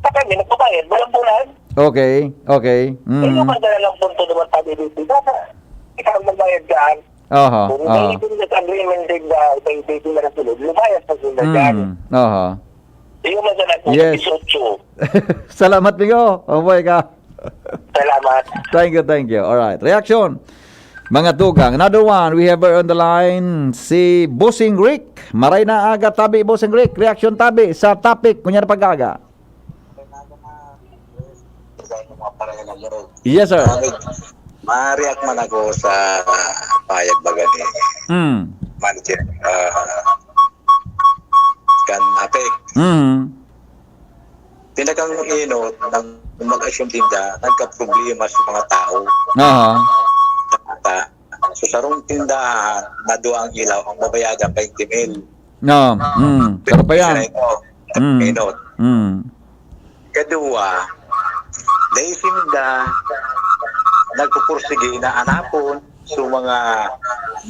sa kami, nagbabayad, bulan-bulan. Okay, okay. Mm. Yung mga dalalang punto naman tayo dito, baka ikaw ang magbayad dyan. Aha, Kung aha. may business agreement din na iba-iba na sunod, lumayas na sila dyan. Mm, aha. Yung mga nag-, Yes. Dieciocho. Salamat, Migo. Mabuhay ka. Salamat. Thank you, thank you. All right. Reaction. Mga tugang. Another one, we have her on the line, si Bossing Rick. Maray na aga, tabi, Bossing Rick. Reaction, tabi, sa topic, kunyari pag-aga. Yes, sir. Ma-react man ako sa payag baga ni Mm. Manager, ah, kan Apec. Mm. Talagang, you know, nang mag-assume tinda, nagka-problema sa mga tao. Aha. Sa sarong tindahan, na duwang ilaw, ang babayadan, twenty mil. No. Mm. Pero pa yan. Pero pa yan. Mm. You know. Mm. Kadua, dai sinda nagpupursige na anapon so mga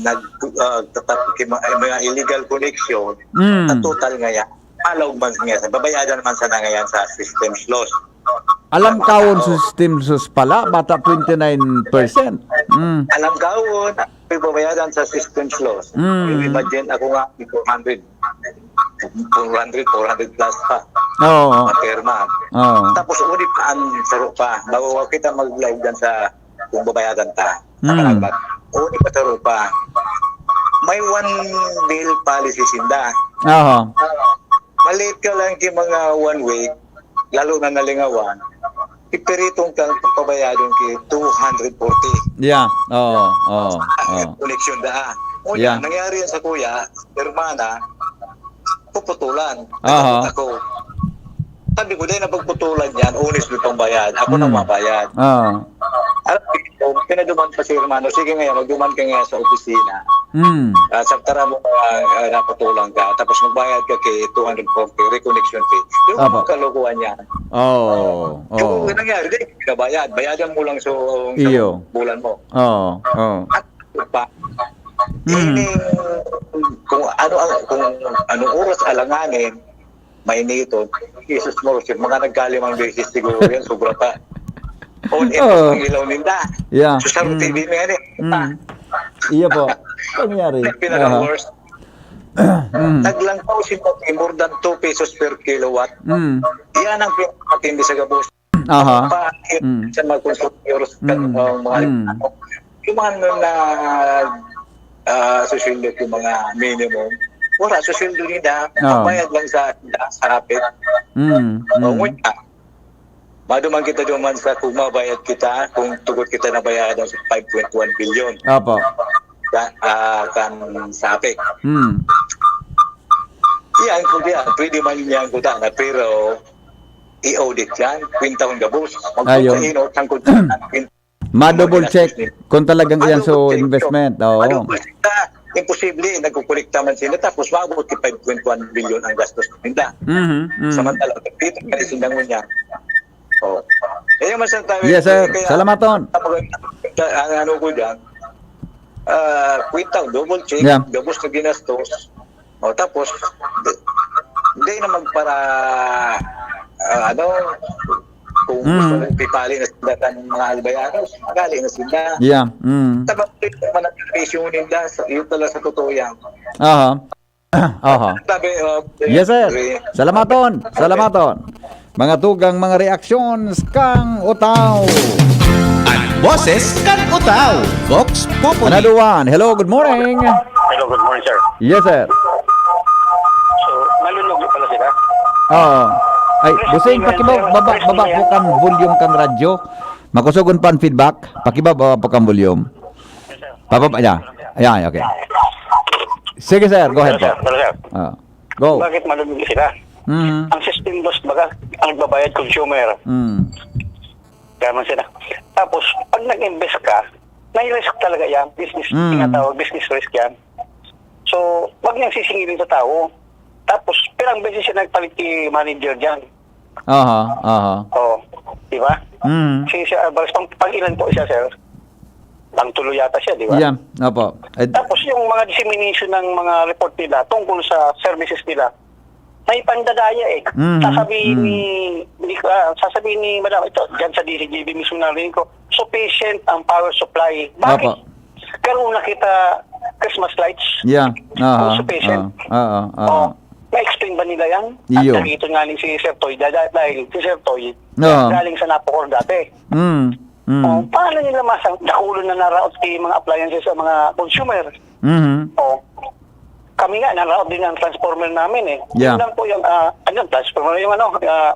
nag-, ah, tatap-, ki-, mga illegal connection, Mm. sa total ngayan, alaw man ngayan, babayadan man sana ngayan sa system loss. Alam Sa mga kawon tao. sa system loss pala, bata twenty-nine percent. Mm. Alam kawon, may babayadan sa system loss. Mm. Imagine ako nga, four hundred. Four hundred, four hundred plus pa. Oo. Mapirma. Oo. Tapos, uli pa ang saro pa. Bago kita mag-live dyan sa kung babayadan ta. Sa Mm. Kalamba. Uli pa saro pa. May one bill policy sinda. Oo. Malit ka lang ki mga one week, lalo na nalingawan, ipiritong kang pabayadon ki two hundred forty. Yeah. Oo. Oo. Oo. Koneksyon daa. Ngunyan, Yeah. nangyari yan sa kuya, hermana, puputulan. Aha. Ako. Sabi ko, "Dahil napagputulan yan, unis mo pang bayad. Ako nang Hmm. mabayad." Ah. Alam mo, pinaduman pa si hermano, "Sige ngayon, magduman ka ngayon sa opisina." Hmm. Ah, sa tara mo, ah, ah, naputulan ka, tapos magbayad ka kay two hundred forty, reconnection fee. Yung Apo. mga kalokohan niya. Oo. Yung Oo. nangyari, di, pinabayad. Bayadan mo lang so, sa Iyo. bulan mo. Oo. Oo. At pa, Mm. ini, kung ano ang, kung anong oras alanganin, mainiton. Jesus Maria, mga nagkalimang beses siguro yan, sobra pa. On air Oo. ang ilaw ninda. Yeah. So, sa Mm. T V na yan eh. Mm. Iya po. Pangyari. Pinaka-worst. Aha. Mm. Naglangkaw si Pati more than two pesos per kilowatt. Mm. Yan ang pinakatindi sa gabos. Aha. Pa, Mm. sa mga consumers, Mm. ang mga Mm. ano, yung mga na, ah, susundo yung mga minimum, wala, susundo nila, Oo. ang bayad lang sa, sa rapid. Mm. O, Mm. ngunyan, maduman kita duman sa kung mabayad kita, kung tugot kita na bayadan sa five point one billion. Apo. Sa, ah, kan sa apek. Mm. Yan, kung yan, pwede man yan, kuta na, pero i-audit yan, kwentahon gabos. Ayon. Magpunta inot, sangkot yan, kwenta Madouble check kung talagang iyan Madouble so check, investment. Oo. Madouble check na. Imposible, nagkukulikta man sila, tapos maabot ki five point one billion ang gastos nila. Mhm, mhm. Samantala, pagkita ka ni sindang niya. Oh. Kaya masasabi Yes, ko, sir. kaya Salamaton. ang ano ko dyan, ah, kwenta, double check, Yeah. gabos na ginastos. O, tapos, di, di na magpara, ah, ano, kung Mm. gusto mong pipali na sila kan mga albayanos, magali na sila. Yeah, mm. Tapos, ito naman ang presyo nila, sa, yun pala sa totoo yan. Aha. Aha. Sabi, uh, Yes, sir. eh, Salamaton. Salamaton. Mga tugang, mga reactions kang Utaw. An boses kan Utaw, Vox Populi. Another one. Hello, good morning. Hello, good morning, sir. Yes, sir. So, nalulog pala sila. Oo. Ay, Yes, bossing, sir. pakibaba, baba, Yes, baba sir. po kang volume kang radyo. Makusogon pa ang feedback. Pakibaba po kang volume. Yes, sir. Pababa, yeah. Ayan, okay. Sige, sir. Go ahead po. Sir, sir. Ah. Go. Bakit malulugi sila? Mhm. Ang system loss baga, ang nagbabayad consumer. Mm. Kaya man sila. Tapos, pag nag-invest ka, may risk talaga yan. Business, Mm. tinatawag business risk yan. So, wag niyang sisingilin sa tao. Tapos, pirang beses siya nagpalit kay manager dyan. Aha, aha. Oo. Di ba? Mm. Si Sir Alvarez, pang, pang ilan po siya, sir? Pang tulo yata siya, di ba? Yeah, opo. Ed- Tapos yung mga dissemination ng mga report nila tungkol sa services nila, may pandadaya eh. Mhm, Sasabihin mhm. ni, ni, ah, sasabihin ni Madam, ito, dyan sa D C G B mismo narinig ko, sufficient ang power supply. Bakit? Opo. Karoon na kita Christmas lights. Yeah. Aha, Kung sufficient. aha, aha, aha. Oh, na-explain ba nila yan? Iyo. At nakita nga ni si Sir Toy, dahil, dahil si Sir Toy, Oo. galing sa Napocor dati. Mm, mm. Oh, paano nila masang-, dakulo na naraot kay mga appliances sa mga consumer? Mhm. Oh, kami nga, naraot din ang transformer namin eh. Yeah. Yun lang po yung, ah, ano, transformer, yung ano, ah,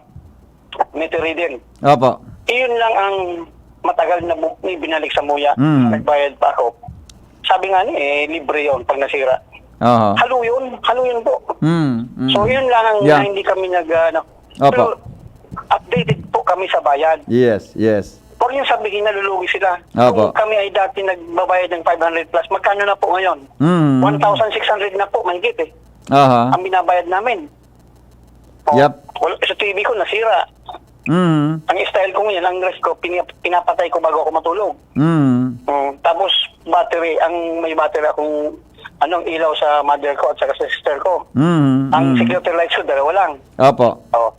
meter reading. Opo. Iyon lang ang matagal na bu-, ni binalik sa muya. Mm. Nagbayad pa ako. Sabi nga ni, eh, libre yon pag nasira. Aha. Halo yun. Halo yun po. Mm, mm. So, yun lang ang Yeah. hindi kami nag, ano. Opo. Pero updated po kami sa bayad. Yes, yes. Huwag niyong sabihin nalulugi sila. Opo. Kung kami ay dati nagbabayad ng five hundred plus, magkano na po ngayon? Mm. One thousand six hundred na po, mahigit eh. Aha. Ang binabayad namin. Oh, Yep. wala, sa T V ko, nasira. Mm. Ang style ko ngayon, ang ref ko, pini-, pinapatay ko bago ako matulog. Mm. Mm, tapos battery, ang may battery akong, ano, ilaw sa mother ko at saka sa sister ko. Mm, Ang mm. security lights ko, dalawa lang. Opo. Oh.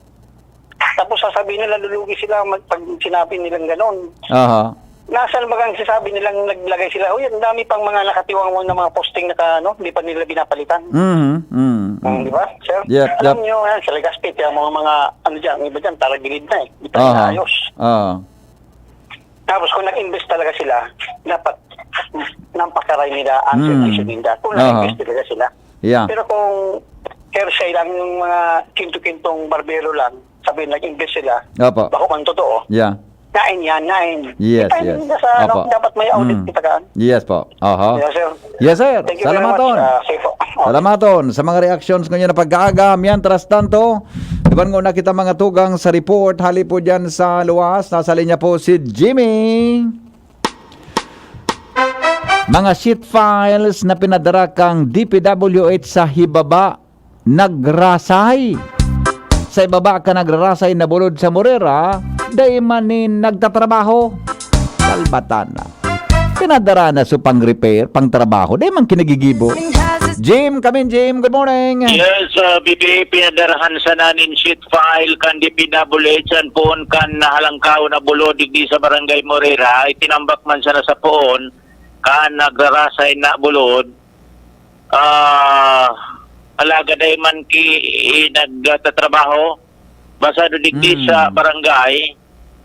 Tapos sasabihin nila, lulugi sila mag-, pag sinabi nilang ganon. Aha. Nasaan ba ang sinasabi nilang naglagay sila? Uy, ang dami pang mga nakatiwangwang na mga posting naka, ano, hindi pa nila binapalitan. Mhm, mm, Mm, mm. di ba, sir? Yep, Alam yep. nyo, yan, sa Legazpi, kaya mga, mga, ano dyan, ang iba dyan, taragilid na eh. Hindi pa Aha. naayos. Aha. Tapos kung nag-invest talaga sila, dapat nampakaray nila ang Mm. servisyo ninda. Kung Aha. nag-invest talaga sila. Yeah. Pero kung hearsay lang yung mga kinto-kintong barbero lang, sabi nag-invest sila, Opo. bako man totoo. Yeah. Nain yan, nain. Yes, Depende yes. sa, ano, Opo. dapat may audit Mm. kita kaan. Yes po. Aha. Yes, sir. Yes, sir. Thank you very Salamaton. much. Ah, sige po. Okay. Salamaton sa mga reactions ngunyan na pag-aaga. Mientras tanto, iban ko na kita mga tugang sa report. Hali po dyan sa luwas. Nasa linya po si Jimmy. Mga sheet files na pinadara kang D P W H sa hibaba, nagrasay. Sa ibaba ka nagrarasay na bulod sa Morera, dai man nin nagtatrabaho. Salbatana. Pinadara na sa pang-repair, pang-trabaho. Dai man kinagigibo. Jim, come in, Jim. Good morning. Yes, uh, B B, pinadarahan sa nanin sheet file kan D P W H an poon kan nahalangkaw na bulod digdi sa Barangay Morera. Itinambak man sana sa poon kan nagrarasay na bulod. Ah, alagad dai man ki, eh, nagtatrabaho. Basado digdi Mm. sa barangay,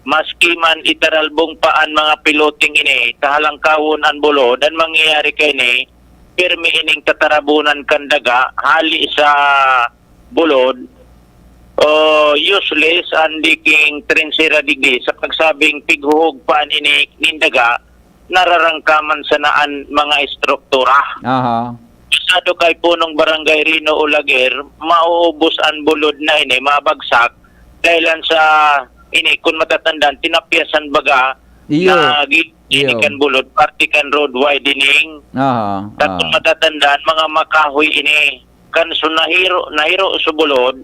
maski man itaralbong pa an mga piloting ini, tahalangkawon an bulod, an mangyayari kaini, pirmi ining tatarabonan kan daga, hali sa bulod, o useless an diking trensera digdi sa pagsabing pighuhog pa an ini nin daga, nararangkaman sana an mga estruktura. Aha. Pasado kay punong barangay Rino Olaguer, mauubos an bulod na ini, mabagsak, dahilan sa ini, kun matatandaan, tinapyasan baga Iyo. na gi-, ini Iyo. kan bulod, parte kan road widening. Aha, Tapos aha. matatandaan, mga makahoy ini. Kan so nahiro, nahiro sa bulod,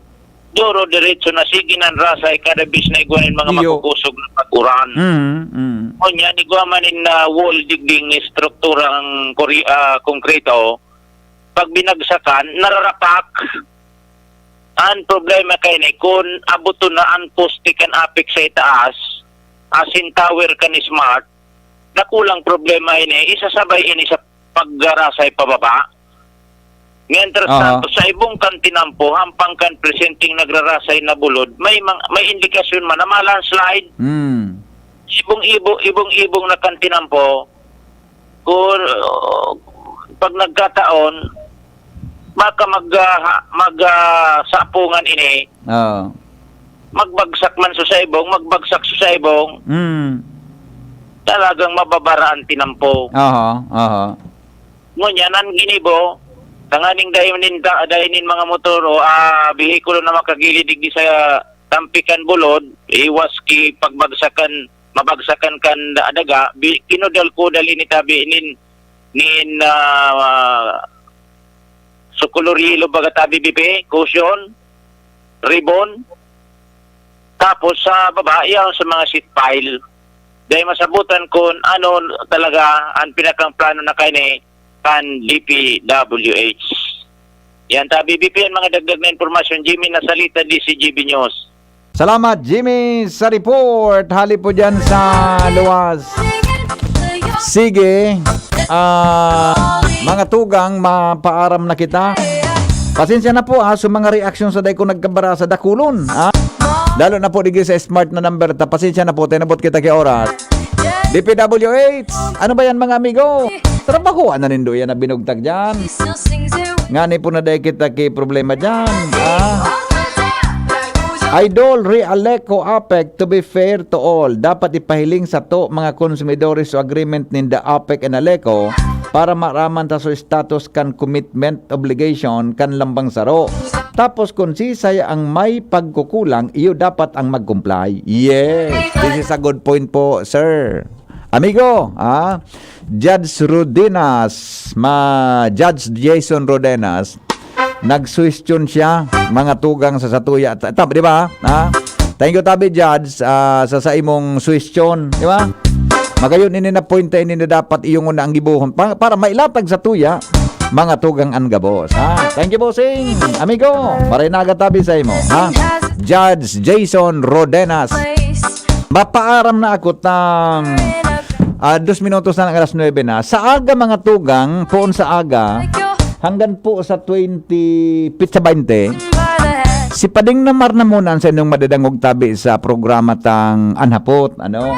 duro diretso na sige nan rasay kada bis na igwa nin mga Iyo. makukusog na pag-uran. Mm, mm. Unya, igwa man nin, ah, wall digding estrukturang kori-, ah, konkreto, pag binagsakan, nararapak. Ang problema kaini, kun aboton na ang poste kan APEC sa itaas, asin tower kan smart, dakulang problema ini, isasabay ini sa paggarasay pababa. Mientras Aha. tanto, sa ibong kan tinampo, hampang kan presenteng nagrarasay na bulod, may mang-, may indikasyon man na ma-landslide. Hmm. Ibong-ibo-, ibong-ibong na kan tinampo, kung, uh, pag nagkataon, baka mag, ah, ha-, mag, ah, sapungan ini. Oo. Magbagsak man sa saibong, magbagsak sa saibong. Mm. Talagang mababara an tinampo. Aha, aha. Ngunyan, an ginibo, tanganing dai nin ta-, dai nin mga motor o, ah, behikulo na makagilid digdi sa tampikan bulod, iwas ki pagbagsakan, mabagsakan kan da-, daga, bi-, kinudal-kudal ini tabi nin, nin, ah, sukulor yelo baga tabi, bibi, cushion, ribbon. Tapos sa baba, iyan sa mga seat pile. Dai masabutan kun ano talaga ang pinakang plano na kaini kan D P W H. Yan, tabi, B P, ang mga dagdag na impormasyon. Jimmy Nasalita, D C G B News. Salamat, Jimmy, sa report. Hali po dyan sa luwas. Sige, ah, mga tugang, mapaaram na kita. Pasensya na po, ah, sa mga reaksyon sa dai ko nagkabarasa, dakulon, ah. Lalo na po digdi sa smart na number ta. Pasensya na po, tinabot kita kay oras. D P W H, ano ba yan, mga amigo? Trabahoan na nindo yan na binugtag dyan. Ngani po na dai kita ki problema dyan, ah. Idol, re-Aleco APEC, to be fair to all, dapat ipahiling sato mga konsumidores so agreement ninda APEC and Aleco para maaraman ta so status kan commitment obligation kan lambang saro. Tapos kun sisay ang may pagkukulang, iyo dapat ang mag-comply. Yes, this is a good point po, sir. Amigo, ah, Judge Rodenas, ma-, Judge Jason Rodenas, nagsuhestyon siya, mga tugang sa satuya. Ta-, ta-, di ba? Ha? Thank you, tabi, Judge, ah, sa, sa imong suwestyon, di ba? Magayon ini na point ini na dapat iyong una ang gibohon pa, para mailatag sa tuya, mga tugang an gabos, ha? Thank you, bossing. Amigo, maray na aga tabi sa imo, ha? Judge Jason Rodenas. Mapaaram na ako ta, ah, dos minutos na lang alas nuebe na. Sa aga, mga tugang, poon sa aga, hanggang po sa twenty, pitsa baynte, si Pading Namar na muna ang sa inyong madadangog tabi sa programa tang Anhapot, ano?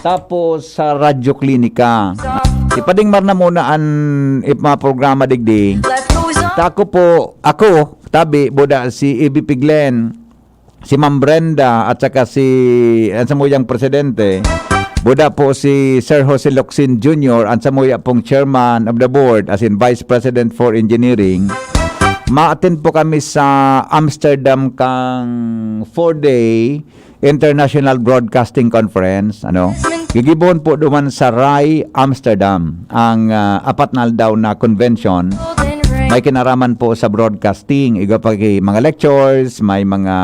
Tapos sa Radyo Klinika. Si Pading Mar na muna an ip-, mga programa digdi. Ta ako po, ako, tabi, buda si A B P Glenn, si Ma'am Brenda, at saka si, ang samuyang presidente, buda po si Sir Jose Locsin Junior, ang samuya pong chairman of the board, as in Vice President for Engineering. Ma-attend po kami sa Amsterdam kang four-day International Broadcasting Conference, ano? Gigibohon po duman sa Rai, Amsterdam, ang, ah, apat na aldaw na convention. May kinaraman po sa broadcasting. Iba pa ki-, mga lectures, may mga,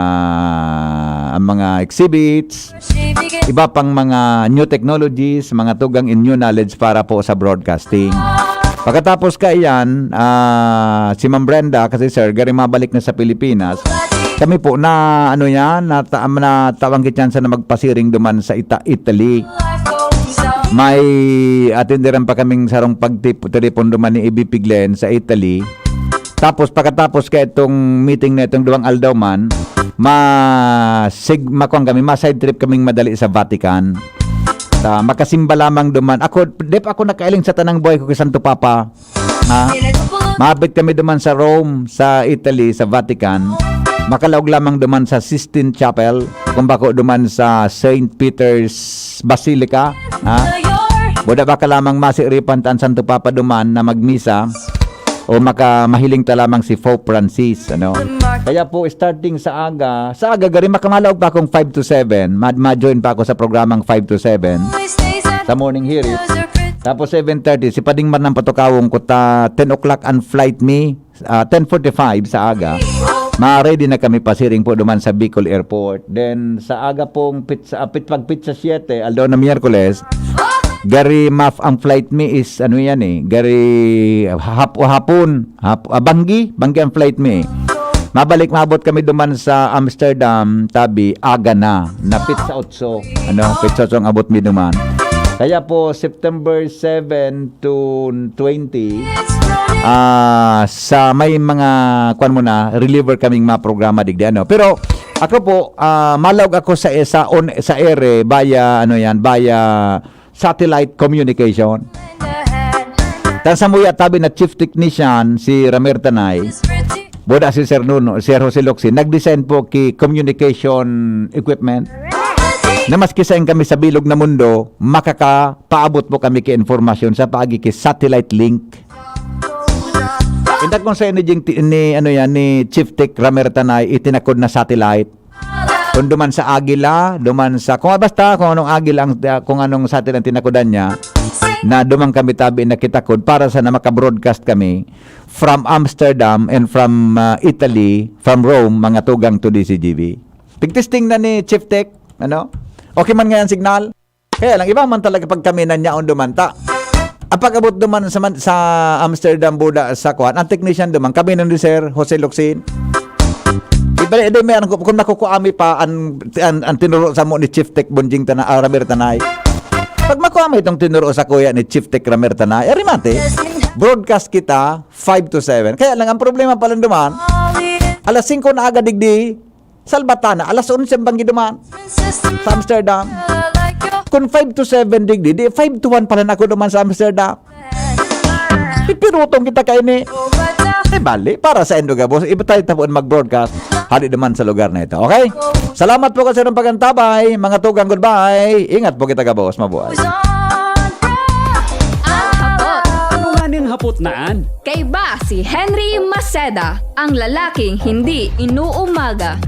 ang mga exhibits, iba pang mga new technologies, mga tugang in new knowledge para po sa broadcasting. Pagkatapos kaiyan, ah, si Ma'am Brenda, kasi sir, gari mabalik na sa Pilipinas. Kami po na, ano yan, nata-, natawang kityansa na magpasiring duman sa Ita-, Italy. May atindiran pa kaming sarong pagtip-, tiripon duman ni A B P Glenn sa Italy. Tapos, pagkatapos ka itong meeting na itong duwang aldaw man, ma-, sig-, makuan kami, ma-side trip kaming madali sa Vatican. Ta, makasimba lamang duman. Ako, dep ako nakailing sa tanang buhay ko kay Santo Papa. Ha? Maabot kami duman sa Rome, sa Italy, sa Vatican. Makalaog lamang duman sa Sistine Chapel, kung bako duman sa Saint Peter's Basilica. Ha? Buda baka lamang masiripan ta an Santo Papa duman na magmisa o maka-, mahiling ta lamang si Pope Francis, ano? Kaya po, starting sa aga, sa aga, gari makamalaog pa akong five to seven, ma-, ma-join pa ako sa programang five to seven, sa morning hearing. Tapos seven thirty, si Pading Mar nang patukawon ko ta, ten o'clock ang flight mi, ah, ten forty-five sa aga. Ma-ready na kami pasiring po duman sa Bicol Airport. Then, sa aga pong pizza, ah, pit-, pag pizza siete, aldaw na Miyerkules, gari maf ang flight mi is, ano yan eh, gari hap-, hapon, hap-, ah, banggi, banggi ang flight mi. Mabalik, maabot kami duman sa Amsterdam, tabi, aga na, na pizza otso. Ano, pizza otso ang abot mi duman. Kaya po, September seven to twenty, ah, sa may mga, kwan mo na, reliever kaming mga programa digdi, ano. Pero, ako po, ah, malaog ako sa, sa on, sa air, eh, via, ano yan, via satellite communication. Tan samuya tabi na chief technician si Ramer Tanay. Buda si Sir Nuno, Sir Jose Locsin, nag-design po ki communication equipment. Na maski saen kami sa bilog na mundo, makakapaabot po kami ki informasyon sa paagi ki satellite link. Inda kung sa ni, ni, ano yan, ni Chief Tech Ramer Tanay, itinakod na satellite. Kung duman sa Agila, duman sa, kung basta kung anong Agila ang, kung anong satellite ang tinakodan niya, na duman kami tabi nakitakod para sana maka-broadcast kami from Amsterdam and from, ah, Italy, from Rome, mga tugang to D C G B. Tig-testing na ni Chief Tech, ano? Okay man ngayon signal? Kaya lang, iba man talaga pag kami nanyaon duman ta. Ang pag-abot duman sa man-, sa Amsterdam, buda, sa kuan, ang technician duman, kami nang ni Sir Jose Locsin. Iba, di, may, ano, kung makukuha mi pa, ang, ang, ang tinuro sa mo ni Chief Tech Bonjing Tana-, ah, Ramer Tanay. Pag makuha mo itong tinuro sa kuya ni Chief Tech Ramer Tanay, arimate, broadcast kita five to seven. Kaya lang, ang problema pala duman, alas singko na aga digdi, Salbatana, alas onse ang banggi duman sa Amsterdam. Kung five to seven digdi, di five to one pala na ako duman sa Amsterdam. Pipirutong kita kaini. Eh, bali, para sa Indo Gabos, iba tayo tapuan mag-broadcast. Hali naman sa lugar na ito, okay? Salamat po kasi ng pagantabay. Mga tugang, goodbye. Ingat po kita, Gabos. Mabuhay. Ano nga ning hapot na an? Kaiba si Henry Maceda, ang lalaking hindi inuumaga.